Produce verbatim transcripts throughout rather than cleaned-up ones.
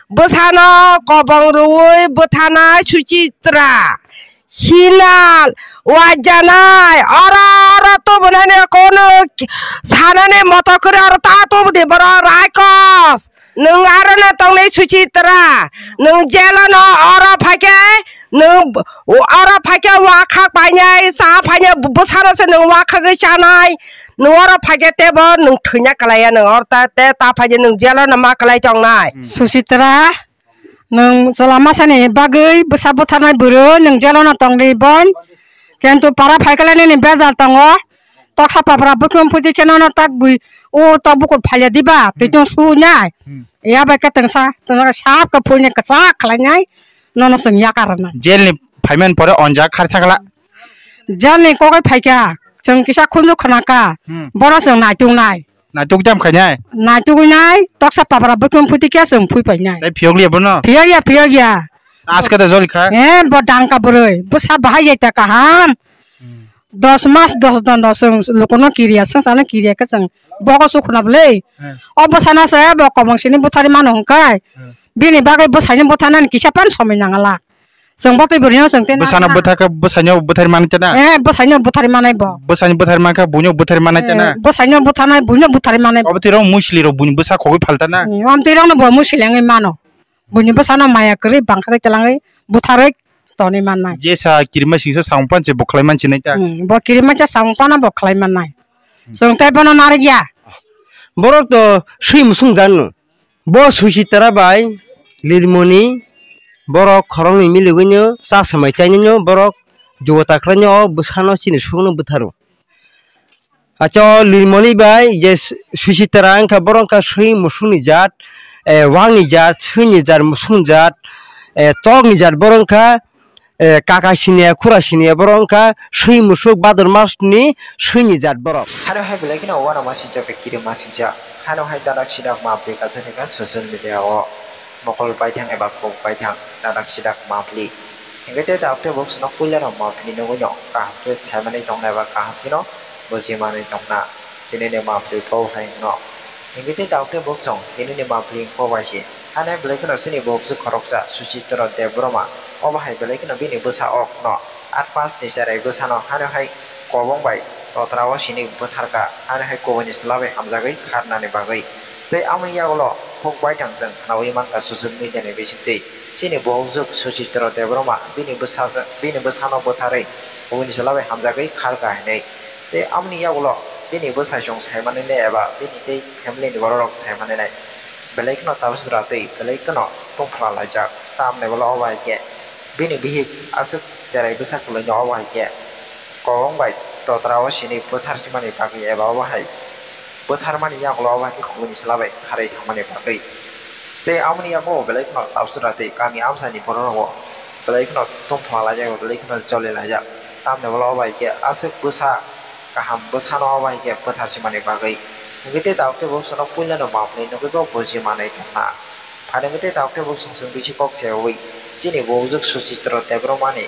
Bwsano kobong rwui bwtharnai Suchitra, hinal, wajanai, oro oro tubunani kono sanani moto kwrwi oro ta tubudi borok raikos. Nwng aro no tongnai Suchitra, nwng jelo no oro phaikhe, nwng b-, oro phaikhe wakhak painai, cha phainai, bwsano se nwng wakhagwi chanai, nwng oro phaikhe tebo nwng thwina kwlaiya, nwng oro ta, te ta phaikhe nwng jelo no ma kwlai tongnai. Hmm. Suchitra, nwng chwla masani bagwi bwsa butharnai bwrwi nwng jelo no tongdi bon, kintu para phaikhe nini bejal tongo. Toksa papra bwkhwng phuti khe nono tak bui o tok bukur phalia diba, twi tong su nai. Hmm. Ya bai khe tengsa, tengsa sap khe phuinai kwchak khlai nai, nono chwng yakar rwnai. Jail ni phaimani pore onjak khar thakla. Jail ni kokai phaikha, chwng kisa khunju khwnakha, hmm, bono chwng naituk nai. Naituk jam khainai? Naituk nai, toksa papra bwkhwng phuti khe chwng phui painai. Tai phiyok liya bono? Phiyok ya, phiyok ya. Aske da joli kha? Eh, bo dangka bwrwi, bwsa bahai jai ta kaham. Hmm. Dos mas, dos dondo chwng lukuno kiriya, swngcharno kiriya khe chwng bogo sukhna bwle. Hmm. O bwsano se bo kobong sini buthari mano hwnkhe. Hmm. Bini bagwi bwsaino butharnani kisa pan somoi nangala. Chwng bo twi bwrwino chwng tei bwsano nangna. Bwthakhe bwsaino buthari manai tana? Eh, bwsaino buthari manai bo. Bwsaino buthari mankha buino buthari manai tana? Eh, bwsaino butharnai buino buthari manai bo. Obo twi rong muisli rok buini bwsa khogwi phaltana? Hmm, om twi rongno bo muisli wngwi mano. Buini bwsano maya kwrwi bangkha khe twlangwi butharwi tonwi mannai. Jesa kirima singsa samung panse bo khlai mansinai ta? Hmm, bo kirima cha samung pana bo khlai mannai. Hmm. Chwng tei bono narwkya. Borok to swi musung janu. Bo Suchitra bai Lirmoni borok khoroknwi miligwino cha samai chainino borok jugo ta khlainw o bwsano chini sukno bwtharo. Acha o Lirmoni bai je Su-, Suchitra wngkha, borok wngkha swi musukni jat, eh, wakni jat, swini jat, musukni jat, eh, tokni jat borok wngkha, eh, kaka siniya, khura siniya borok wngkha swi musuk Bhadrasni swini jat borok. Haro hai belai kheno uanama sincha bai kirima sincha. Hano hai dadak sidak mapli kaisa khe social media o mokol paithang eba kok paithang dadak sidak mapli. Hingke te dadak te box no puila no mapli nugui no kaham khe saimani tongna eba kaham kheno bujimani tongna tini ni mapli bo hai no. Hingke te dadak te box song tini ni mapli bo bai se. Hane belai kheno chini bo bwswk khoroksa Suchitra Debbarma obo hai belai kheno bini bwsa ok no at pas ni cherai bwsa no hano hai kobong bai totra o sini bwtharka hano hai kubuni chwla bai hamjagwi kharnani bagwi. Tei amoni yagulo huk baithang chwng khnaui mankha social media ni bisingtwi. Chini bohokjwk Suchitra Debbarma bini bwsa, bini bwsano bwtharwi kubuni chwla bai hamjagwi kharkha hinwi. Tei amoni yagulo bini bwsai chwng saimanwi nai eba bini tei family ni borok rok saimanwi nai. Belai kheno tabuk jora twi belai kheno tongphla laijak. Tamni ulo obo hai khe bini bihik aswk cherai bwsa kwlwino obo hai khe kobong bai totra o sini bwthar simani bagwi eba obo hai bwtharmani yagulo obo hai khe kubuni chwla bai kharwi thangmani bagwi. Tei amoni yago belai kheno tabuk jora twi kami amchaini borok rogo belai kheno tongphla laijak, belai kheno choli laijak. Tamni ulo obo hai khe aswk bwsa kaham bwsano obo hai khe bwthar simani bagwi. Hingke tei dauk tei boksano puilano mapli nugui bo buji manai tongna. Phaini hingke tei dauk tei boksong chwng bisi kok seui chini bokjwk Suchitra Debbarmani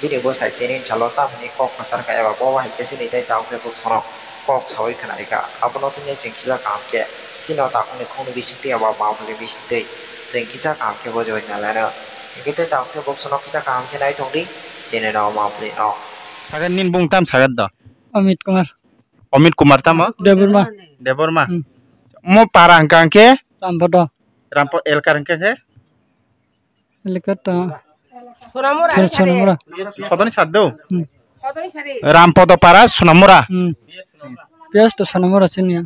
bini bwsai tini salo tamni kok kwchar kha eba bobo hai khe chini tei dauk tei boksano kok saui khwnai kha. Abono tini chwng kisa kaham khe chini o takhukni khungni bisingtwi eba mapli bisingtwi chwng kisa kaham khe bujiui nalaino. Hingke tei dauk tei boksano kisa kaham khe nai tongdi chini no mapli no. Sakhe nini bung tam sakhe do? Amit Kumar. Amit Kumar tamo? Debbarma. Debbarma. Hmm. Mo para hwnkha hwnkhe? Rampodo. Rampo-, elkar hwnkha hwnkhe? Elkar to. Sonamura. Sonamura. Sodoni saddo? Hmm. Rampodo para Sonamura. Hmm. Pias to Sonamura sini.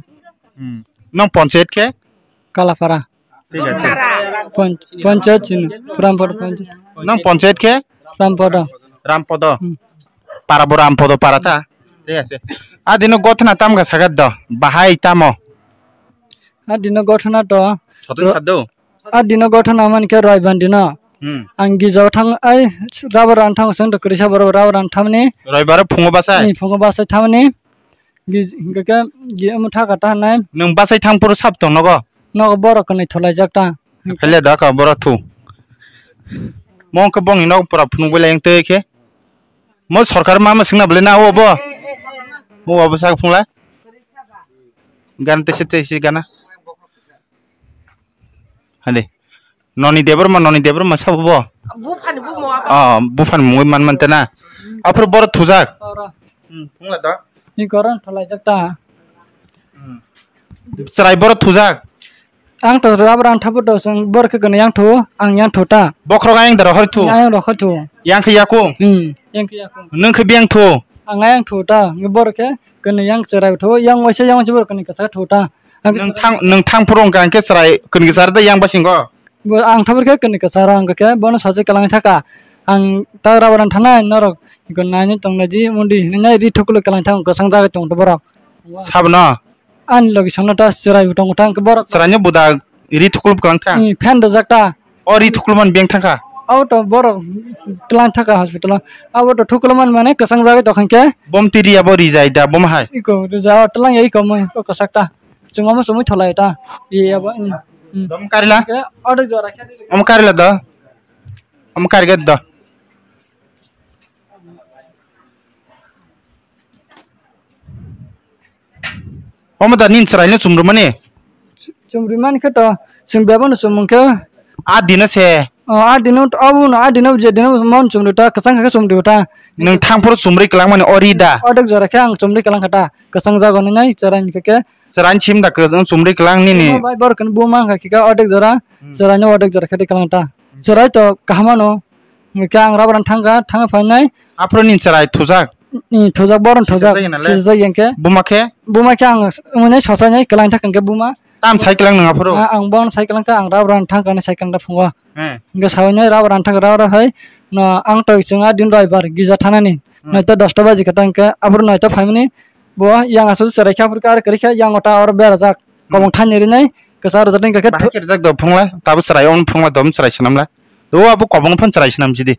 Hmm. Nong ponchayat khe? Kalapara. Thik ase. Pon-, ponchayat chini, Rampor ponchayat. Nang ponchayat khe? Rampodo. Rampodo. Hmm. Para bo Rampodo para ta. Thik ase. A dino gothona tam kha sagat do. Bahai tamo. A dino gothona to. Soton saddo. A dino gothona man khe Roiban dino. Hmm. Ang gijao thang ai rubber rang thang song to krisa boro rubber rang thamni. Roibar phungo basai. Ni phungo basai thamni. Gi-, hingke ke gi omo thaka ta nai. Nwng bachai thang phuru sab tong nogo? Nogo borok kwnwi tholaijak ta. Phele da ka borok thu. Mo wngkhe bongni nok pura phunuk bai lai wng twi khe. Mo sorkar ma ma swngna bwle na o bo? Mo bo sak phungla. Gan tese tese gana. Hade. Noni Debbarma, Noni Debbarma sabo bo? Buphani bumo abo. Oh, buphani mungwi man man tena. Aphuru boro thujak. Oro. Hmm, wngla da? Ni korang thalaijak ta. Hmm. Chwrai boro thujak. Ang to rubber ang thabu to sung bor khe gwnwi yang thu, ang yang thu ta. Bokhorok ayang daro hor thu. Ayang rok hor thu. Yang khe yakung. Hmm, yang khe yakung. Nung khe biyang thu. Ang ayang thu ta, bor khe gwnwi yang chwrai thu, yang waisa yang waisa bor khe gwnwi kwchak thu ta. Ang Nung thang, nung thang phuru wngkha hwnkhe chwrai kwnwi kwchar da yang basingo. Bo ang thabar khe kwnwi kwcharo hwnkha khe bono sachi kwlangwi thaka. Ang ta rubber ang thanai norok gwnwi naini tongnaidi mundi hinwi nai ri thuklwi kwlangwi thang kwchang jagwi tongtho borok. Sabno? Ani logi songno ta chwrai bo tongo ta hwnkhe borok. Chwraino buda ri thuklwi kwlang thang? Ee, fan dajak ta. O ri thuklwi man beng thangkha? Abo to borok kwlangwi thaka hospital o. Abo to thuklwi man mane kwchang jagwi tongkha hwnkhe. Bom tiri abo rijai da bom hai? Iko rija o twlang ya iko mui o kwchak ta. Chwng omo chumui tholai ta. Ye abo, mm, mm. Dom karila? Ke order jora khe. Omo karila do. Omo kariga do. Omo da nin chwraino chumrwmani? Chumrwmani khe to, chwng bebano chumung khe. A dino se. O, a dino, obo no, a dino je dino mon chumrw ta, kwchang khe chumrw ta. Nwng thangphuru chumrwi kwlangmani o ri da? Ordek jora khe ang chumrwi kwlang kha ta. Kwchang jago nai chwraini khe khe. Chwraini sim da kwchang chumrwi kwlang nini. Bai borok khe buma wngkha khe khe ordek jora, hmm, chwraino ordek jora khe rwi kwlang ta. Hmm. Chwrai to kaham ano. Hwnkhe ang rubber ang thangkha, thangkha phainai. Aphuru ni chwrai thujak? Ni thujak, boron thujak. Sijak ya nale? Sijak ya khe. Buma khe? Buma khe ang mwnai sosainai kwlang thangkha hwnkhe buma. Tam sai kwlang nang aphuru? Ah, ang bono sai kwlang kha, ang rubber ang thangkha ni sai kwlang da phungo. Eh. Hwnkhe saui nai rubber ang thangkha, rubber hai no ang toi chwng a din roibar gija thanani. Hmm. Noita dosta baji kha ta hwnkhe aphuru noita phaimani bo yang aswk chwrai kha aphuru khe ar kwrwi kha yang ota oro berajak. Hmm. Kobong thani rinai kwchak rwjak hwnkhe. Bahai khe rijak do phungla, tabuk chwrai on phungla dom chwrai swnamla. O abo kobong phan chwrai swnam sidi.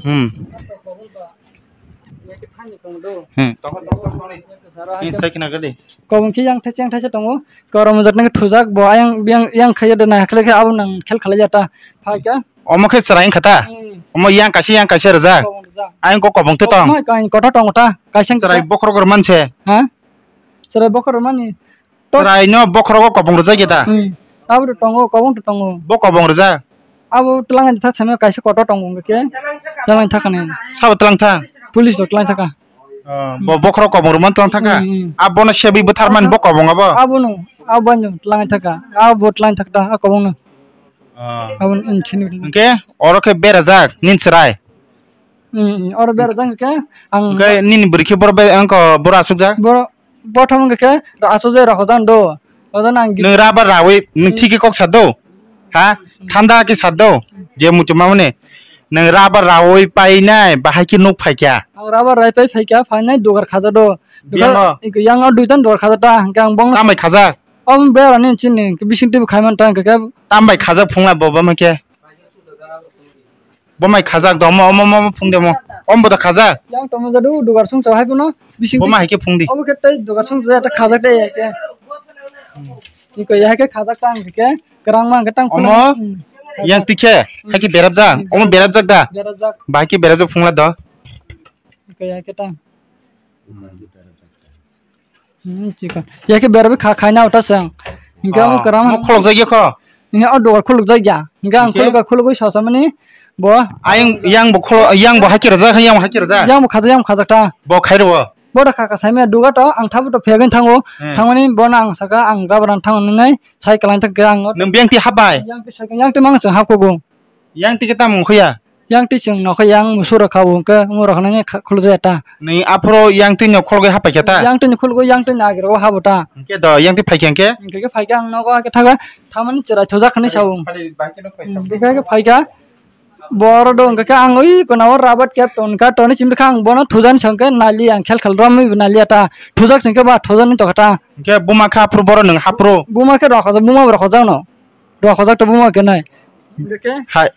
Hmm. Hmm. Ni sai khna gadi. Kobong khe yang thaisa, yang thaisa tongo. Korom jat nang thujak bo ayang, yang, yang khaya de na hakle khe abo nang khel khalai jata. Phai kha. Omo khe chwrai wngkha ta? Hmm. Omo yang kaisa, yang kaisa rwjak? Kobong rwjak. Ayang ko kobong te tong? Omo kain kotha tongo ta, kaisa wngkha. Chwrai bokhorok rwman se? Ha? Chwrai bokhorok rwmani? To- Chwraino bokhorogo kobong rwjak ya da? Hmm. Abo to tongo, kobong to tongo. Bo kobong rwjak? Abo twlang thak samya kaisa kotor tongo hwnkhe. Twlang thak kani. Sabo twlang thak? Police rok twlang thaka. Oh, bo bokhorok kobong rwmani twlang thaka? Hmm, hmm. Abono sebwi bwtharmani bo kobong abo? Abono, abono twlang thaka. Abo twlang thakta, a kobongno. Oh. Abo, hmm, chini. Hwnkhe oro khe berajak nini chwrai? Hmm, hmm, oro berajak hwnkhe ang. Hwnkhe nini bwrwi khe boro be-, angko boro asukjak? Boro Bothom wngkha khe aswk je rokho jan do. Odo nang. Nwng rubber rawi, nwng thik khe kok sa do. Ha? Thanda khe sa do. Je muchung mamani. Nwng rubber rawi painai, bahai khe nuk phaikha. Ang rubber rai pai phaikha, phainai dugar khaja do. Biyango? Iko yang o duitan dugar khaja ta, hwnkhe ang bong. Tambai khajak? Om berani chini, bising twi bo khaiman ta, hwnkhe. Tambai khajak phungla bo, bo hwnkhe? Bo mai khajak do, omo, omo, omo, phung de mo. Om bo da khajak. Yang tongma jadu dugar song chawai bono bising. Bo ma hai khe phung di. Obo khe tei dugar song chawai ta khajak de ya khe. Iko ya khe khajak ta ang khe kerang ma ang khe tang. Omo, hmm, yang tikhe, hmm, hai khe berap jak. Hmm. Omo berap jak da. Berap jak. Ba hai khe berap jak phung la do. Iko ya khe tang. Hmm, chikon. Ya khe berwi kha-, khaina uta se ang. Hingke amo, ah, kwrang mo kholok jak ya kho? Hingke o dugar kholok jak ya. Hingke ang, hingke? Khulok, khulogwi sosamani bo. Ayang, yang bo kholo-, yang bo hai khe rwjak, yang bo hai khe rwjak? Yang bo khajak, yang bo khajak ta. Bo khai rwo? Bo da kha, kha saimaya duga to, ang thabu to phegwi thango. Hmm. Thangmani bono ang saka, ang rubber ang thango nwngnai, sai kwlai thangkhe ang. Nwng biyang twi hap bai? Yang twi sai, yang twi mang chwng hap kogo. Yang twi khe tamo wngkha ya? Yang twi chwng nokha yang musu rwkha bo hwnkhe omo rwkha nani kha-, khulukjaya ta. Ni aphuru yang twi no kholgwi hapai kha ta? Yang twi ni khulugwi yang twi ni agiro habo ta. Hwnkhe do yang twi phaikha hwnkhe? Hwnkhe khe phaikha ang nogo hakhe thaga thamani chwrai thujak hinwi sao. Phai, phai, phai, phai, phai. Hwnkhe khe phaikha. Boro do hwnkhe khe ang ui konao rabat kep tonkha toni chimrikha ang bono thujani songkhe nali ang khel khel romwi bo naliya ta. Thujak songkhe ba thujani tokha ta. Hwnkhe buma khe aphuru boro nwng haphuru? Buma khe rokha jak, buma bo rokha jak no. Rokha jak to buma khe nai. Hwnkhe khe? Hai.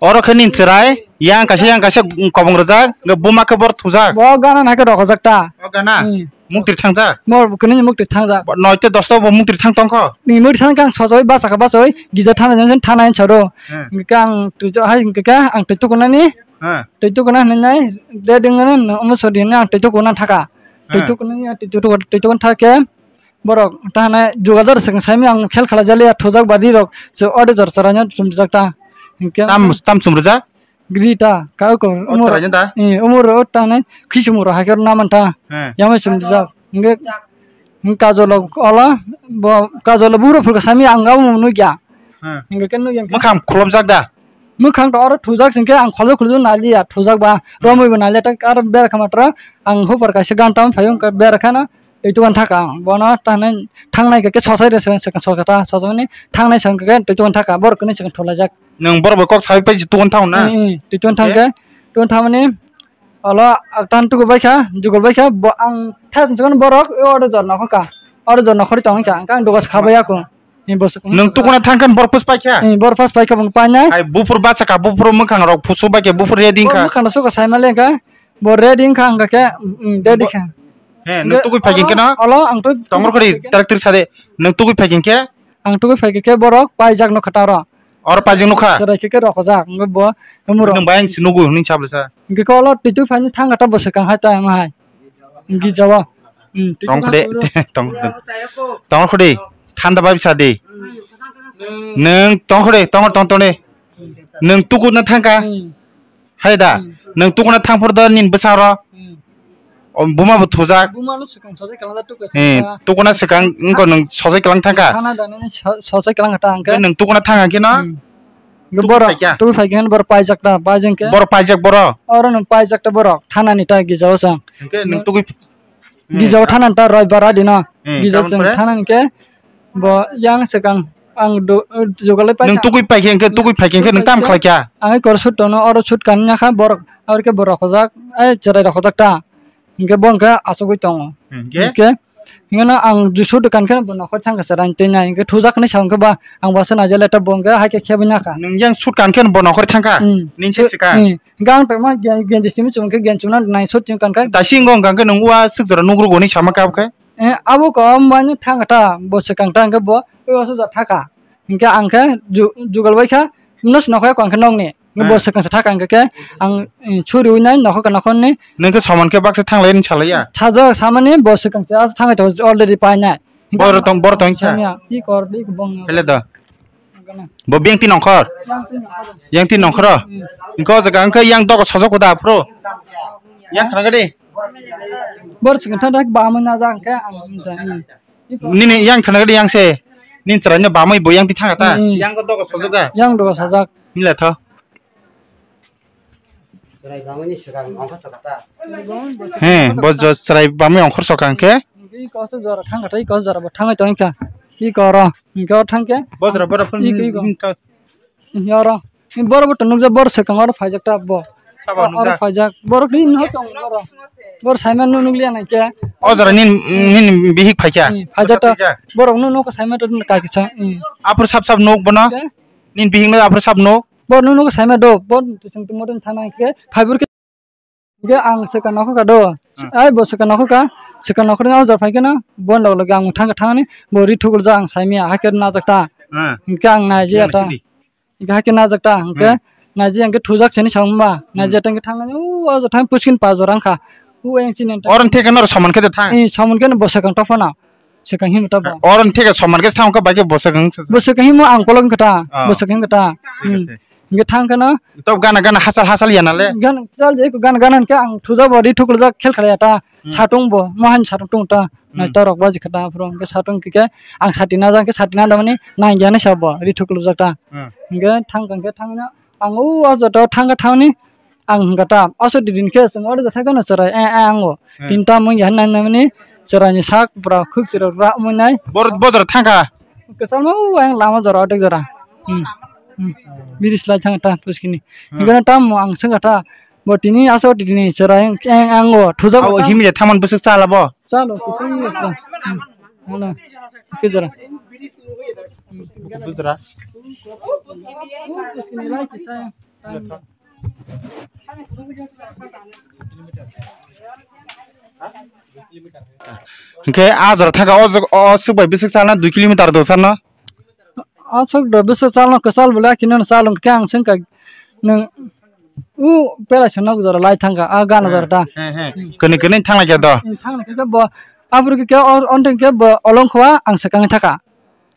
Oro khe nini chwrai, yang kaisa, yang kaisa kobong rwjak, hwnkhe buma khe boro thujak. Bo gana hai khe rokojak ta. O gana? Hmm. Muktwi thangjak? Mo kwnwi muktwi thangjak. Bo noito dosto bo muktwi thang tongkho? Ni muktwi thang khe ang sochoi bachakha bachoi, gija thana jang thana hinwi sado. Hmm. Hwnkhe ang twi hai hwnkhe khe ang twi tukunani. Hmm. Twi tukuna hinwi nai, de ding nai, omo sodi hinwi ang twi tukuna thaka. Twi, hmm, tukunani, twi tukuna thaka khe, Borok ta hwnai jugadar swkang saimani ang khel khlai jaliya thujak ba ri rok se audio jor chwraino chumjak ta. Hinkhe tam, tam chumrwjak? Gri ta, ka ukor, o umor, chwraino da? Eh, umor o ta hwnai khisumung rok hai khe rwna man ta. He. Yamai chumjak. Hinkhe, hinkhe kajol rok ola, bo kajol rok buphuru phuru khe saimani ang abo nukya. He. Hinkhe khe nukya hinkhe. Mwkhang khulopjak da? Mwkhang to oro thujak singkhe ang khulju khulju naliya, thujak ba romwi bo naliya, tak aro bera kha matro ang hupar kaisa gan tam phaio, wngkha bera khana twi tukun thaka ang bono tanai thangnai khe sosai re sosai ta sosai mani thangnai song khe twi tukun thaka borok kwnwi swkang thulaijak. Nwng borok bai kok saui pai tukun thang na? Twi tukun thang khe tukun thangmani olo tan tuku bai kha jugol bai kha ang thas borok oro jor nokhor ka oro jor nokhorwi tong kha ang dugas khabai ako. Nwng tukuna thang khe borok phus pai kha? Borok phas pai kha bung painai. Ai buphur bacha kha buphur mwkhang rok phusu bai khe buphur ready kha. Mwkhang rok suka sai male kha. Bo ready wngkha, wngkha khe, mm, ready kha. He, nwng tugui phai khe no? Olo, ang twi tongmor khori, tarak trik sade. Nwng tugui phai khe? Ang tugui phai khe borok paijak nokha taro. Oro paijak nokha? Chwrai khe khe rokojak, wngkha bo, umuro. Nwng bai ang si nugu, nwng sabla sa. Hingke khe olo twi twi phaini thang khe ta bwswk kang hai ta emo hai. Gija o. Hmm, twi tong khode, tong, tong khode. Thanda bai bisa de. Nwng tong khode, tong, tong, tong de. Nwng tugu na thang kha? Hmm. Hai da, hmm, nwng tukuna thang phuru da nini bwsaro. Hmm. O buma bo thujak. Buma no swkang sojai kalang da tukuna. He, tukuna swkang wngkha nwng sojai kalang thang kha. Thana da nini so-, sojai kalang kha ta hwnkhe. Nwng tukuna thang khe no? Hmm. Borok phai kha? Tuku phai khe borok paijak ta, paijak khe. Borok paijak borok. Oro nwng paijak ta borok. Thana ni ta gija o chwng. Hwnkhe nwng tugui Hmm. Gija o thana ta roi bara dino. Hmm, gija o chwng thana hwnkhe bo yang swkang ang do, jugalai pai. Nwng tugui pai khe hwnkhe tugui phai khe hwnkhe nwng tam khlai kha? Ang kor sut tono oro sut kan nya kha borok aro khe borok hojak ai chwrai rok hojak ta. Hwnkhe bo hwnkhe asugui tongo. Hmm, hwnkhe? Hwnkhe hwnkhe no ang ju sut kan khe bo nokhor thang kha chwrai twi nai hwnkhe thujak hinwi sa hwnkhe ba ang basa naijale ta bo hwnkhe hai khe khebwi na kha. Nwng yang sut kan khe bo nokhor thang kha? Hmm. Nini se swkang? Hmm. Hwnkhe ang tongma gen-, genji simi chum khe gen chumna nai sot chum kan kha. Daisi wngkha hwnkhe nwng ua swk jora nukrogo hinwi sama khe abo khe? Eh, abo khe omo mani thang kha ta, bo swkang ta hwnkhe bo ui wasu jora thaka. Hwnkhe ang khe ju-, jugal bai kha, no se nokha kong khe nokni. Hwnkhe bo swkang se thaka hwnkhe khe ang, eh, suri ui nai nokha khe nokha ni. Nwng khe soman khe baksa thanglai hinwi salai ya? Sajak samani bo swkang se aswk thanglai tongo already painai. Boro tong, boro tong kha? Samya, i kor, i kobong. Pele do. Bo biyang tin nongkhor? Yang tin nongkhor o? Hwnkhe o jaga wngkha yang dogo sojak koda aphuru? Yang khna gadi? Bor swkang thang thang bamwi najak hwnkhe ang wngkha, hmm. Nini yang khna gadi yang se? Nini chwraino bamwi bo yang tin thang ta? Hmm. Yang dogo sojak da? Yang dogo sojak. Hinla tho. He, bo jo chwrai bamwi ongkhor soka hwnkhe? Hwnkhe i kosok jora thang kha thai, i kosok jora bo thangwi tong kha. I koro, hwnkhe o thang khe. Bo jora borok phun i khe i ko. Hwnkhe oro. Borok bo to nukjak, borok swkang oro phaijak ta bo. Sabo oro nukjak. Phaijak. Borok ni no tong oro. Borok saima no nukliya nai khe. O jora nin, nin bihik phaikha? Hmm, phaijak ta. Borok no nukha saima to kakisa. Hmm. Aphuru sap sap nuk bono? Hwnkhe? Nin bihik no aphuru sap nuk? Bo nung nukha saima do, bo twising tongmo tong thana khe, phaibur khe, hwnkhe ang swkang nokha kha do, hmm, ai bo swkang nokha kha, swkang nokha rwna o jora phai kheno, bo log loge ang thang kha thangni, bo ri thukuljak ang saimya, hakhe najak ta, hmm, hwnkhe ang naijaya ta, hwnkhe hakhe najak ta, hwnkhe hmm, naijaya hwnkhe thujak sini samung ba, hmm, naijaya ta hwnkhe thangnani o jora thang puchkin pa jora wngkha, o yang chini ta. Oro theke noro samon khe de thang? Eh, samon kheno bo swkang tong phano. Swkang himo ta bo. Oro ni theke soman khe thang khe bai khe bwswk wng se. Bwswk himo ang kolok wngkha ta. Ah. Bwswk wngkha ta. Thik ase. Hmm. Hingke thang khe no. Tok gana gana hasal hasal ya nale. Gan chal je gana gana hingke ang thuja bo ri thukuljak khel khlai ya ta. Hmm. Satung bo mohani satung tung ta. Hmm. Nai torok baji kha ta phuru hingke satung khe ang sati na jang khe sati na damani nang ya ni sa bo ri thukuljak ta. Hmm. Hingke thang kang khe thang na ang o joto thang khe thang ni. Ang hwnkha ta, aswk didin khe chwng oro jethai kheno chwrai, eh, eh, ango. Hmm. Tinta mungya hinwi nai mani chwraini sak pura khuk chwrai ra mui nai. Bor-, bojor thangkha. Kwchangma o ayang lama jora, odek jora. Hmm. Hmm. Biri slai thangkha ta, puskini. Hmm. Hingkheno tamo ang swngkha ta, bo tini aswk didini chwrai, eh, ango, thujak. Abo ta himya thaman bwswk chala bo? Chalo, kwchangma bwswk. Hmm. Ano, khe jora. Bujra. Puskini lai kisa. Hingke a jora thangkha o jog-, o swk bai bwswk salna dui kilometer do salna? O swk do bwswk salna kwchal bole akhino chal wngkha ang swngkha nwng u pela se nok jora lai thangkha a gana jora ta. He, he. Kwnwi kwnwi thanglaikha do. Thanglaikha bo Aphuru khe, khe o, onteng khe bo olong khoa ang swkang thaka.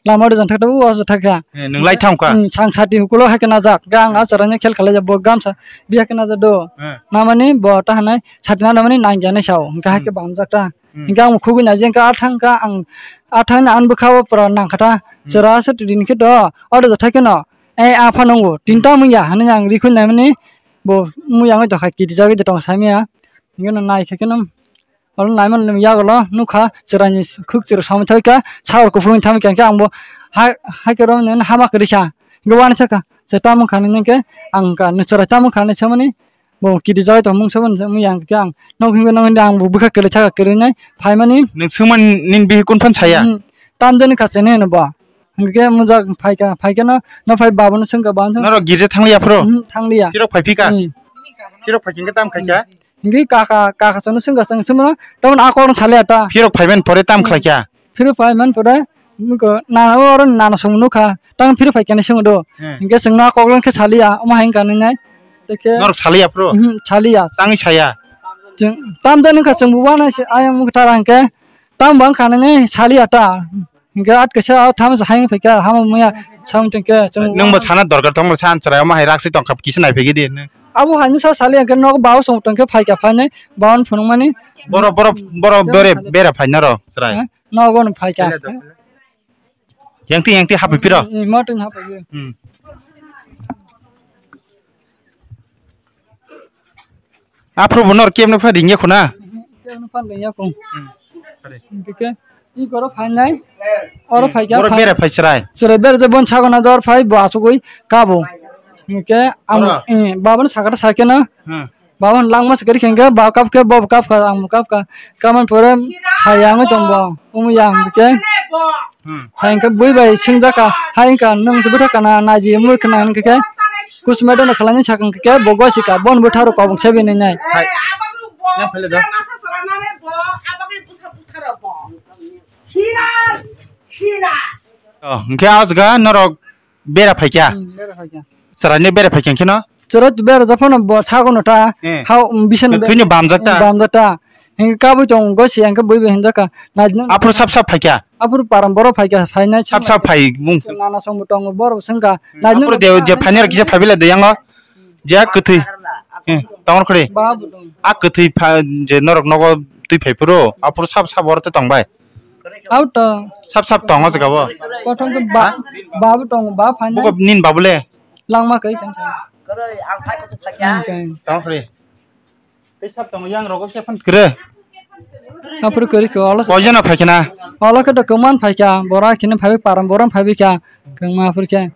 Lama rwjang thakta o, o thakya. Eh, nwng lai thangkha? Hmm, sang sati hukulo hai khe najak. Ga ang a chwraino khel khalai bo gamsa bi hai khe najak do. Eh. Namani bo ta hanai sati na namani nangya nai sao. Hingkha hai khe bamjak ta. Hmm. Hingkha ang khugui naji hingkha a thangkha ang a thangni ang bwkha o pura nangkha ta. Hmm. Chwra se twi khe do. O rwjak thai khe no. Eh, a pha nungo. Tinta mungya hanai ang rikhui naimani bo muyang oi tokha kiti jagwi tong samya. Hingkhe no nai khe khe no. Oro naimani yagulo nukha chwraini khuk chwrwi samwi thangkha, sahor kuphuruni thangkha, hwnkhe angbo hai, hai khe romwi hama kwrwi kha. Hwnkhe uansukha, chwrai tamo kha nini hwnkhe ang kha, nwng chwrai tamo kha hinwi samani bo kiti jagwi tongmung sabo hinwi yang khe ang nok hwnkhe nok hwnkhe angbo bwkha kwrwi thangkha kwrwinai phaimani. Nwng swngmani nini bihik kunu phano saya? Hmm, tamjani kha chwngno hino bo. Hwnkhe mujak phaikha, phaikhe no, no phai babono swngkha, babono swngkha. Norok girja thangliya phuru? Hmm, thangliya. Phirok phaiphika? Hmm. Phirok phaikhe tam khaikha? Hmm. Hingke kaka, kaka chwngno swngkha, chwng swngmano, tamoni a kokno salia ta. Phirok phaiman pore tam khlaikha? Phirok phaiman pore, nukho, nana o oro nana chwng nukha, tamo phirok phaikha hinwi swngdo. Hmm. Hingke chwngno a kokno khe salia, omo hai wngkha nini nai. Tei khe norok salia phuru? Mhm, salia. Tangwi saya? Chwng, tamjani wngkha chwng bo uanai se, ayang wngkha tara hingke, tamo bo wngkha nini salia ta. Hingke at kaisa o tamo se hayung phaikha, hamo muya samung tongkhe chwng. Nwng bo sana dorkar tongma sa chwrai omo hai raksi tongkha kisa naiphai di nwng. Abo haino sa sali hingke nogo bao song tongkhe phaikha phainai baon phunukmani. Boro, boro, boro bere, bere phainaro chwrai. Eh, nogo no phaikha. Yang ti, yang ti hapai piro. Hmm, moto hapai. Hmm. Aphuru bo nor kemno phan ringya khuna? Kemno phan ringya khung. Hmm. Are. Hingke i goro phainai. Oro phaikha. Oro bere phai chwrai. Chwrai bere je bon sago na jor phai bo asugui kabo. Hingke ang, oro? Eh, babano sakata saikhe no. Hmm. Babano langma se kari hingke ba kap khe bo kap kha ang kap kha. Kaman pore sayang tong bo. Omo yang hingke. Hmm. Sa hingke bui bai swngjak kha, hai wngkha, nwng se bwthar kana naidi mui khna hingkhe khe, kusumai dono khlainai sakha hingkhe khe bo gosi kha, bono bwtharo kobong se bini nai. Hai. Yang phale da. Oh, hingkhe a jaga norok bera phaikya? Hmm, bera phaikya. Chwraino bera phaikya hingkhe no? Chwrai tu bera japhano bo sago no ta. Eh. Hao, um, bisan be-, thwino bamjak ta? Um, bamjak ta. Hingke kabui tong go si hingke bui bai hinjak ka. Naidi no. Aphuru sap sap phaikha? Aphuru param boro phaikha, phainai sap sap phai mung. Nana song bo tongo boro sengka. Hmm. Naidi no. Aphuru de je phainai kisa phaibilai de yango. Je kwthwi. Eh, tongor khri. Ba bo tong. A kwthwi pha je norok nogo twi phai phuru. Aphuru sap sap oro te tong bai. Auto. Sap sap tongo jaga bo. Kothom ke ba, ba bo tongo, ba phainai. Buko nin babule. Langma kai kan sa. Koroi, ang phai kutuk phai kya? Hmm, kai. Tong khri. Tei sab tongo yang rogo khe phan kre. Aphuru kori ko olo. Koi jona phai khna? Olo khe to kwman phai kha, bora khini phai param borom phai kha. Kwma aphuru khe.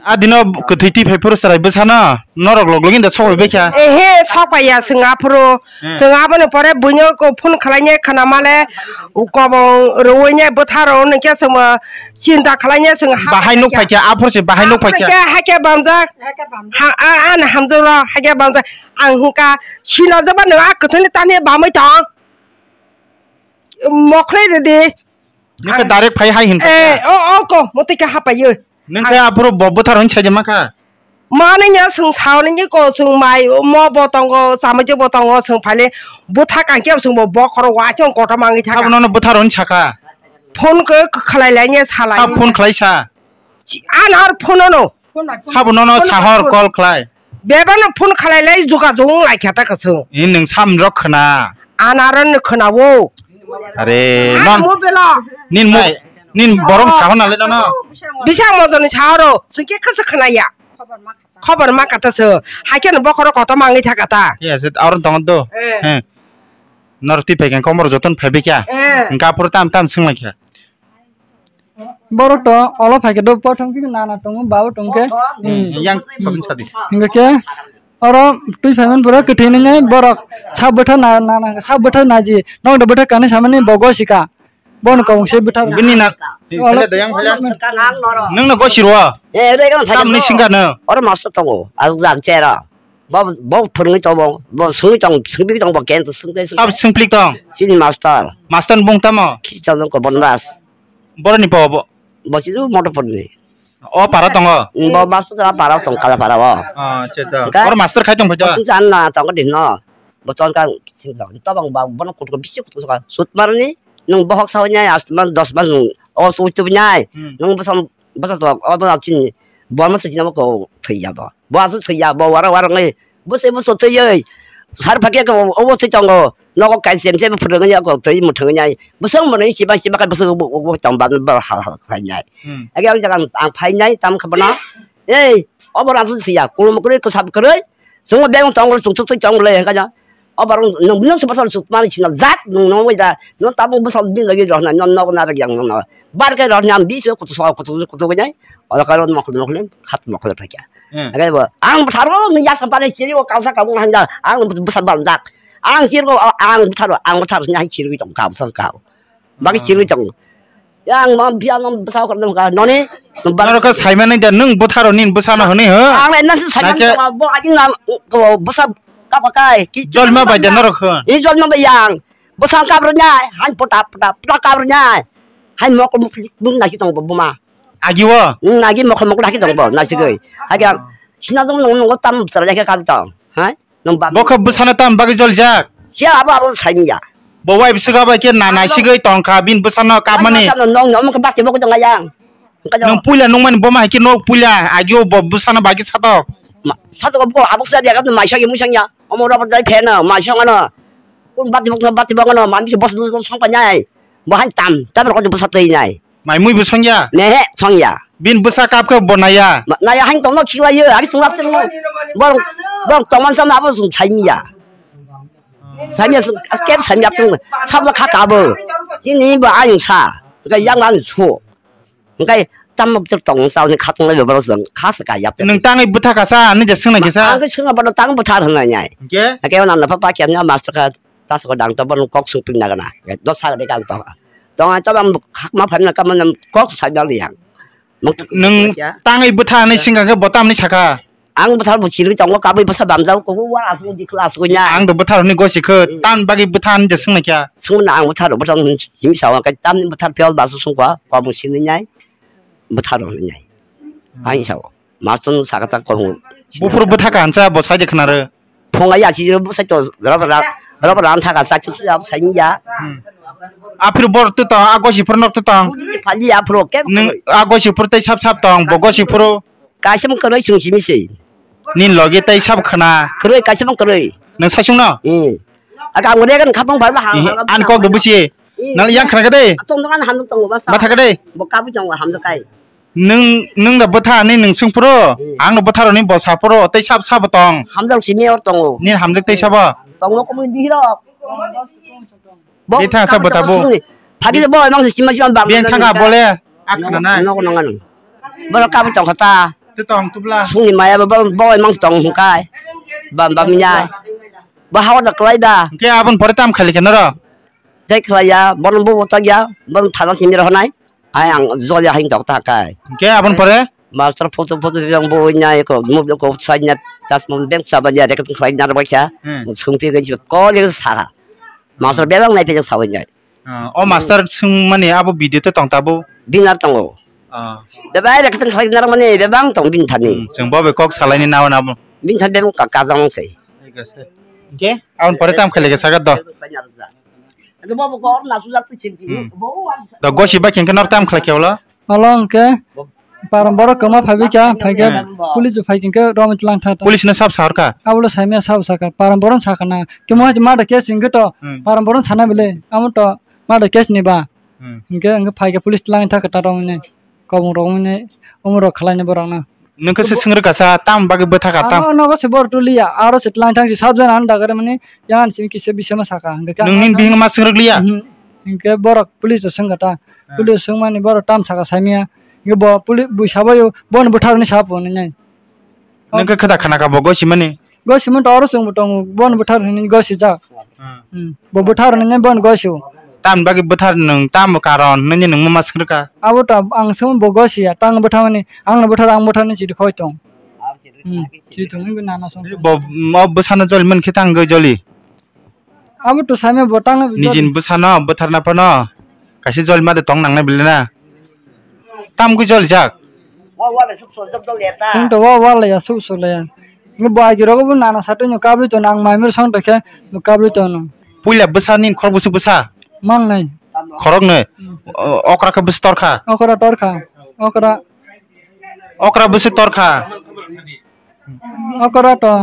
A dino kwthwi twi phai phuru chwrai bwsano norok log login da sok bai kha. Ehe, sok pai ya swng aphuru. Hmm. Swng aboni pore buino ko phone khlai ne khna male kobong rwui ne bwtha rw nang khe swng chinta khlai ne swng ha. Bahai nuk phai kha, aphuru se bahai nuk phai kha. Hakhe bamjak. Ha, a, a, na hamjak ro, hakhe bamjak. Ang hwnkha, sina jaba nwng a kwthwini tani bamwi tong. Mokhlai rwdi. Nwng khe direct phai hai hin. Eh, o, o, ko, motwi khe hapai yo. Nwng khe aphuru bo bwthar hwn sai de ma kha. Mani nya swng sao ni ko swng mai, mo bo tongo, chamai je bo tongo, swng phale bwtha kang khe swng bo bokhoro wa chong koto mangi thaka. Sabo nono bwthar hwn saka. Phone khe khlai lai nya salai. Sa phone khlai sa. Chi-, an ar phone no. Sabo nono sahor call khlai. Bebano phone khlai lai juga jung lai kha ta kwchwng. Ni nwng sam rok khna. An ar no khna o. Are non. Mo bela. Nin mo, nin borom sahor na le nono. Bisa mo joni sahoro. Singke khasa khna ya. Khobor ma kata se. Hai khe no bokhoro koto mangi tha kata. Yes, aron tong do. Eh. He. Nor ti phai khe komor joton phai bikya. Eh. Hingka phuru tam tam swng lai kha. Borok to olo phai khe do pothong khe nana tongo, babo tong khe. Hmm, yang sodin sadi. Hingke khe oro twi phaiman borok kwthwi nini borok sab bwtha na, na, na, sab bwtha naji. Nok do bwtha kani samani bo gosi ka. Bon kong se bwtha. Bini na, olo phele da yang phele. Nung no gosi ro. Eh, re ga phai. Tamni singa no. Oro master tongo. Azam chera. Bo, bo phwrwngwi tongo, bo swngwi tong, swngpik tong, bo kento swngwi tong. Sab swngplik tong? Chini master. Master ni bung tamo? Kichon ko Bondas. Boroni po bo? Bo chidu Motorpur ni. O para tongo? Mm, bo master tara para tong, kala para bo. Ah, cheto. Oro master khai tong phaito? Bo chini chan na tong din no. Bo chon ka sing tong. Tobang ba bono kutko bisi kutko ka. Sut marni. Nwng bohok sa hwnwi nai, ast man dos man nwng o su tu nai. Hmm. Nwng bwsa, bwsa to, o bwsa chini, bo ma chini mo ko thwi ya bo. Bo asu thwi ya bo, wara wara ngai. Bwsa bwsa thwi yai. Sar phakya ko o bo thwi tongo. Nogo kai sem sem phwrwng ya ko thwi muthung nai. Bwsa mo nai siba siba ka bwsa bo bo tong ba ba ha ha khai nai. Hmm. Age ang jaga ang phai nai tam kha bana. Ei, obo rasu siya, kulum kwrwi kwsap kwrwi. Chwngno beng tong, chuk chuk twi tong le, hwnkhe no. Obo rong nwng bini se bwsal chuk mani sina jat nwng nw wai da. Nwng tabuk bwsal din lagi rohna, nwng nogo narwk yang nwng no. Bar khe rohna ang biso kutu so kutu kutu nai. Ola karo mokol mokol khat mokol phakya. Hmm. Hwnkhe bo ang bwsaro nwng yak sampani chiri o kalsa kabung hanja. Ang bwsal bal jak. Ang chiri ko ang bwsaro ang bwsaro nyai chiri tong ka bwsal ka. Bagi chirwi tongo. Yang mam biya mam bwsa kor nang ka noni. Norok khe saimani da nwng bwtharo nini bwsano hwnwi ho? Ang le nasi saimani. Naikhe tongma bo aging nam ko bwsa kapa kai. Jolma bai da norok ho? I jolma bai yang. Bwsa kabro nyai han pota pota pota kabro nyai. Hai mokol mukli bung nasi tong bo buma. Agi wo? Nagi mokol mokol nasi tong bo nasi goi. Hagi ang sina jong nong nong tam bwsa ya ka tong. Hai? Nung ba. Bo khe bwsano tam bagwi joljak? Siya abo abo saimya. Bo wai bwswk bai khe na naisigwi tongkha bini bwsano kapmani. Nong nong khe bati bo khe tongya yang. Nung puila nungmani bo ma hai khe nok puila agio bo bwsano bagwi satok. Satok bo abo sa dia maisa ge musang ya. Omo robo dai phe no maisa ngano. Kun bati bo bati bo ngano mami se bos bos sangpa nyai. Bo han tam tam ko bwsa twi nai. Mai mui bo songya? Mehe, songya. Bin bwsa kap khe bo naya? Ma-, naya hain tongno khiklaiyo, ari sung rap chengno. Borok, borok tongman samno abo sung saimiya. Saimiya sung, kep saimiya chengno. Sabla kha kabo. Chini bo ayung sa. Hingkai yang ang su. Hingkai tam mok chek tong sa ni khatong lai borok sung khas ka yap. Nung tangwi bwtha kasa, ani je sung nai kisa? Ang sung bono tang bwtha rwnai nai. Hingke? Hingke nang na papa kya na master ka. Ta soko dang to borok kok sung ping nagana. Do sa de kang to. Tong ai to bang khakma phan na kaman kok sa jal yang. Nwng tangwi bwtha hinwi singkha khe bo tamni sakha? Ang bwtha bo chirwi tongo kabwi bwsa bamjao ko wa asuk di kla asuk nya. Ang do bwtha rokni gosi khe tam bagwi bwtha hinwi je sung naikha. Sung na ang bwtha rok bwtha simi sawa kai tamni bwtha phial basu sung kwa kobong sini nyai. Bwtha rok hinwi nyai. Ang sao. Masung sakata kobong. Buphuru bwtha kahansa bo saide khwnaro. Phunga ya si bwsai to rob ra rob ran thaka sa chu ya sai ya. Hmm. Aphuru bor tu tong, a gosi phuru nok tu tong. Phali ya phuru ke. Nung a gosi phuru tei sap sap tong, bo gosi phuru. Kaisa mung kwrwi sung simi se. Nin logi tei sap khna. Kwrwi kaisa mung kwrwi. Nung sai sung no? Hmm. Aga ang regan khapang phar ba ha. An kok do busi. Nal yang khna ka dei. Tong tong an ham tong ba sa. Ba thaka dei. Bo kabu tong ham kai. Nwng, nwng da bwtha hinwi nwng swng phuru, hmm, ang no bwtha rokni bo sa phuru, tei sab sabo tong. Hamjak simi or tongo. Nini hamjak tei sabo? Tongo komui bihirok. Bithang sa bwtha bo. Phagile bo emang sima sima bang. Beng thanga bole, a khna nai. Nogo nonga nung. Bolo kabu tong khata. Te tong tubla. Sungni maya bo, bo emang tong hungkai. Bam bam ya. Bo hawa da klai da. Ke abon pore tam khali kenaro. Tei khlaiya, bono bo bo tagya, bono thana simi rohonai. Ai ang jolya hain tok ta kai. Hingke aboni pore? Master photo photo bebak bo nya eko mo ko sai nya tas mo beng sa ba nya rek khlai nya ba kya. Hmm. Sung pi gen ko le sa. Master bebak nai pe sa nya. Ah, o master sung mani abo video te tong ta bo. Binar tongo. Ah. Bebak rek khlai nya mani bebak tong bin thani. Hmm, chwng bo be kok salai ni na na bo. Bin than bebak ka ka jang sei. Hingke aboni pore tam khale ke sagat do. Ado bobo kor na sujak tu chinti. Hmm. Bo wan. Da gosi ba kengke nor tam khlai kewla. Olo hwnkhe param borok kwma phaibi kha, phaikhe hmm, police phai kengke romwi tlang tha ta. Police no sab sahor kha? Abo le saimya sab sakha, param boron sakha na. Kemo hai ma da case hwnkhe to, hmm, param boron sana bile, amo to ma da case ni ba. Hmm. Hwnkhe hwnkhe phaikhe police tlang tha khe ta romwi nai. Kobong romwi nai, omo rok khlai nai borok no. Nwng khe se swngri kasa, tam bagwi bwtha ka tam? Ano nogo se bor tuliya, aro se tlang thang se sab jana ano dagare mani, yang simi kisa bisama saka, hingke nwng nini bihingno ma swngri liya? Mhm. Hingke borok police o swngkha ta, hmm, police swngmani borok tam saka saimya, hingke bo poli-, bui sabayo, bono bwtharni sabo nini. Nwng khe khwda khana ka bo gosimani? Gosimani to oro chwngbo tongo, bono bwthar hinwi gosijak. Hmm. Hmm. Bo bwthar hinwi bono gosio. Tamni bagwi bwthar nwng tamo karon hinwi nwng ma swngkha? Abo ta ang swngma bo gosiya, tang bwtharmani, ang bwthar ang bwtharni chiri khoi tong. Hmm. Chiri tong nini nana song. Bo mo bwsano joli man khe tang gwi joli. Abo to saimya bo tang. Nijin bwsano bwtharna phano kaisa joli ma de tong nangnai bile na. Tam gwi jolijak. Song to wa wa laya suk suk laya. Ngi bo agi rogo bo nana satwi no kabri to nang mai mir song to khe no kabri to no. Puila bwsa nin khor bwswk bwsa? Mang nai. Khoroknwi? Hmm. O-, okra khe bwswk torkha? Okra torkha. Okra. Okra bwswk torkha? Okra to.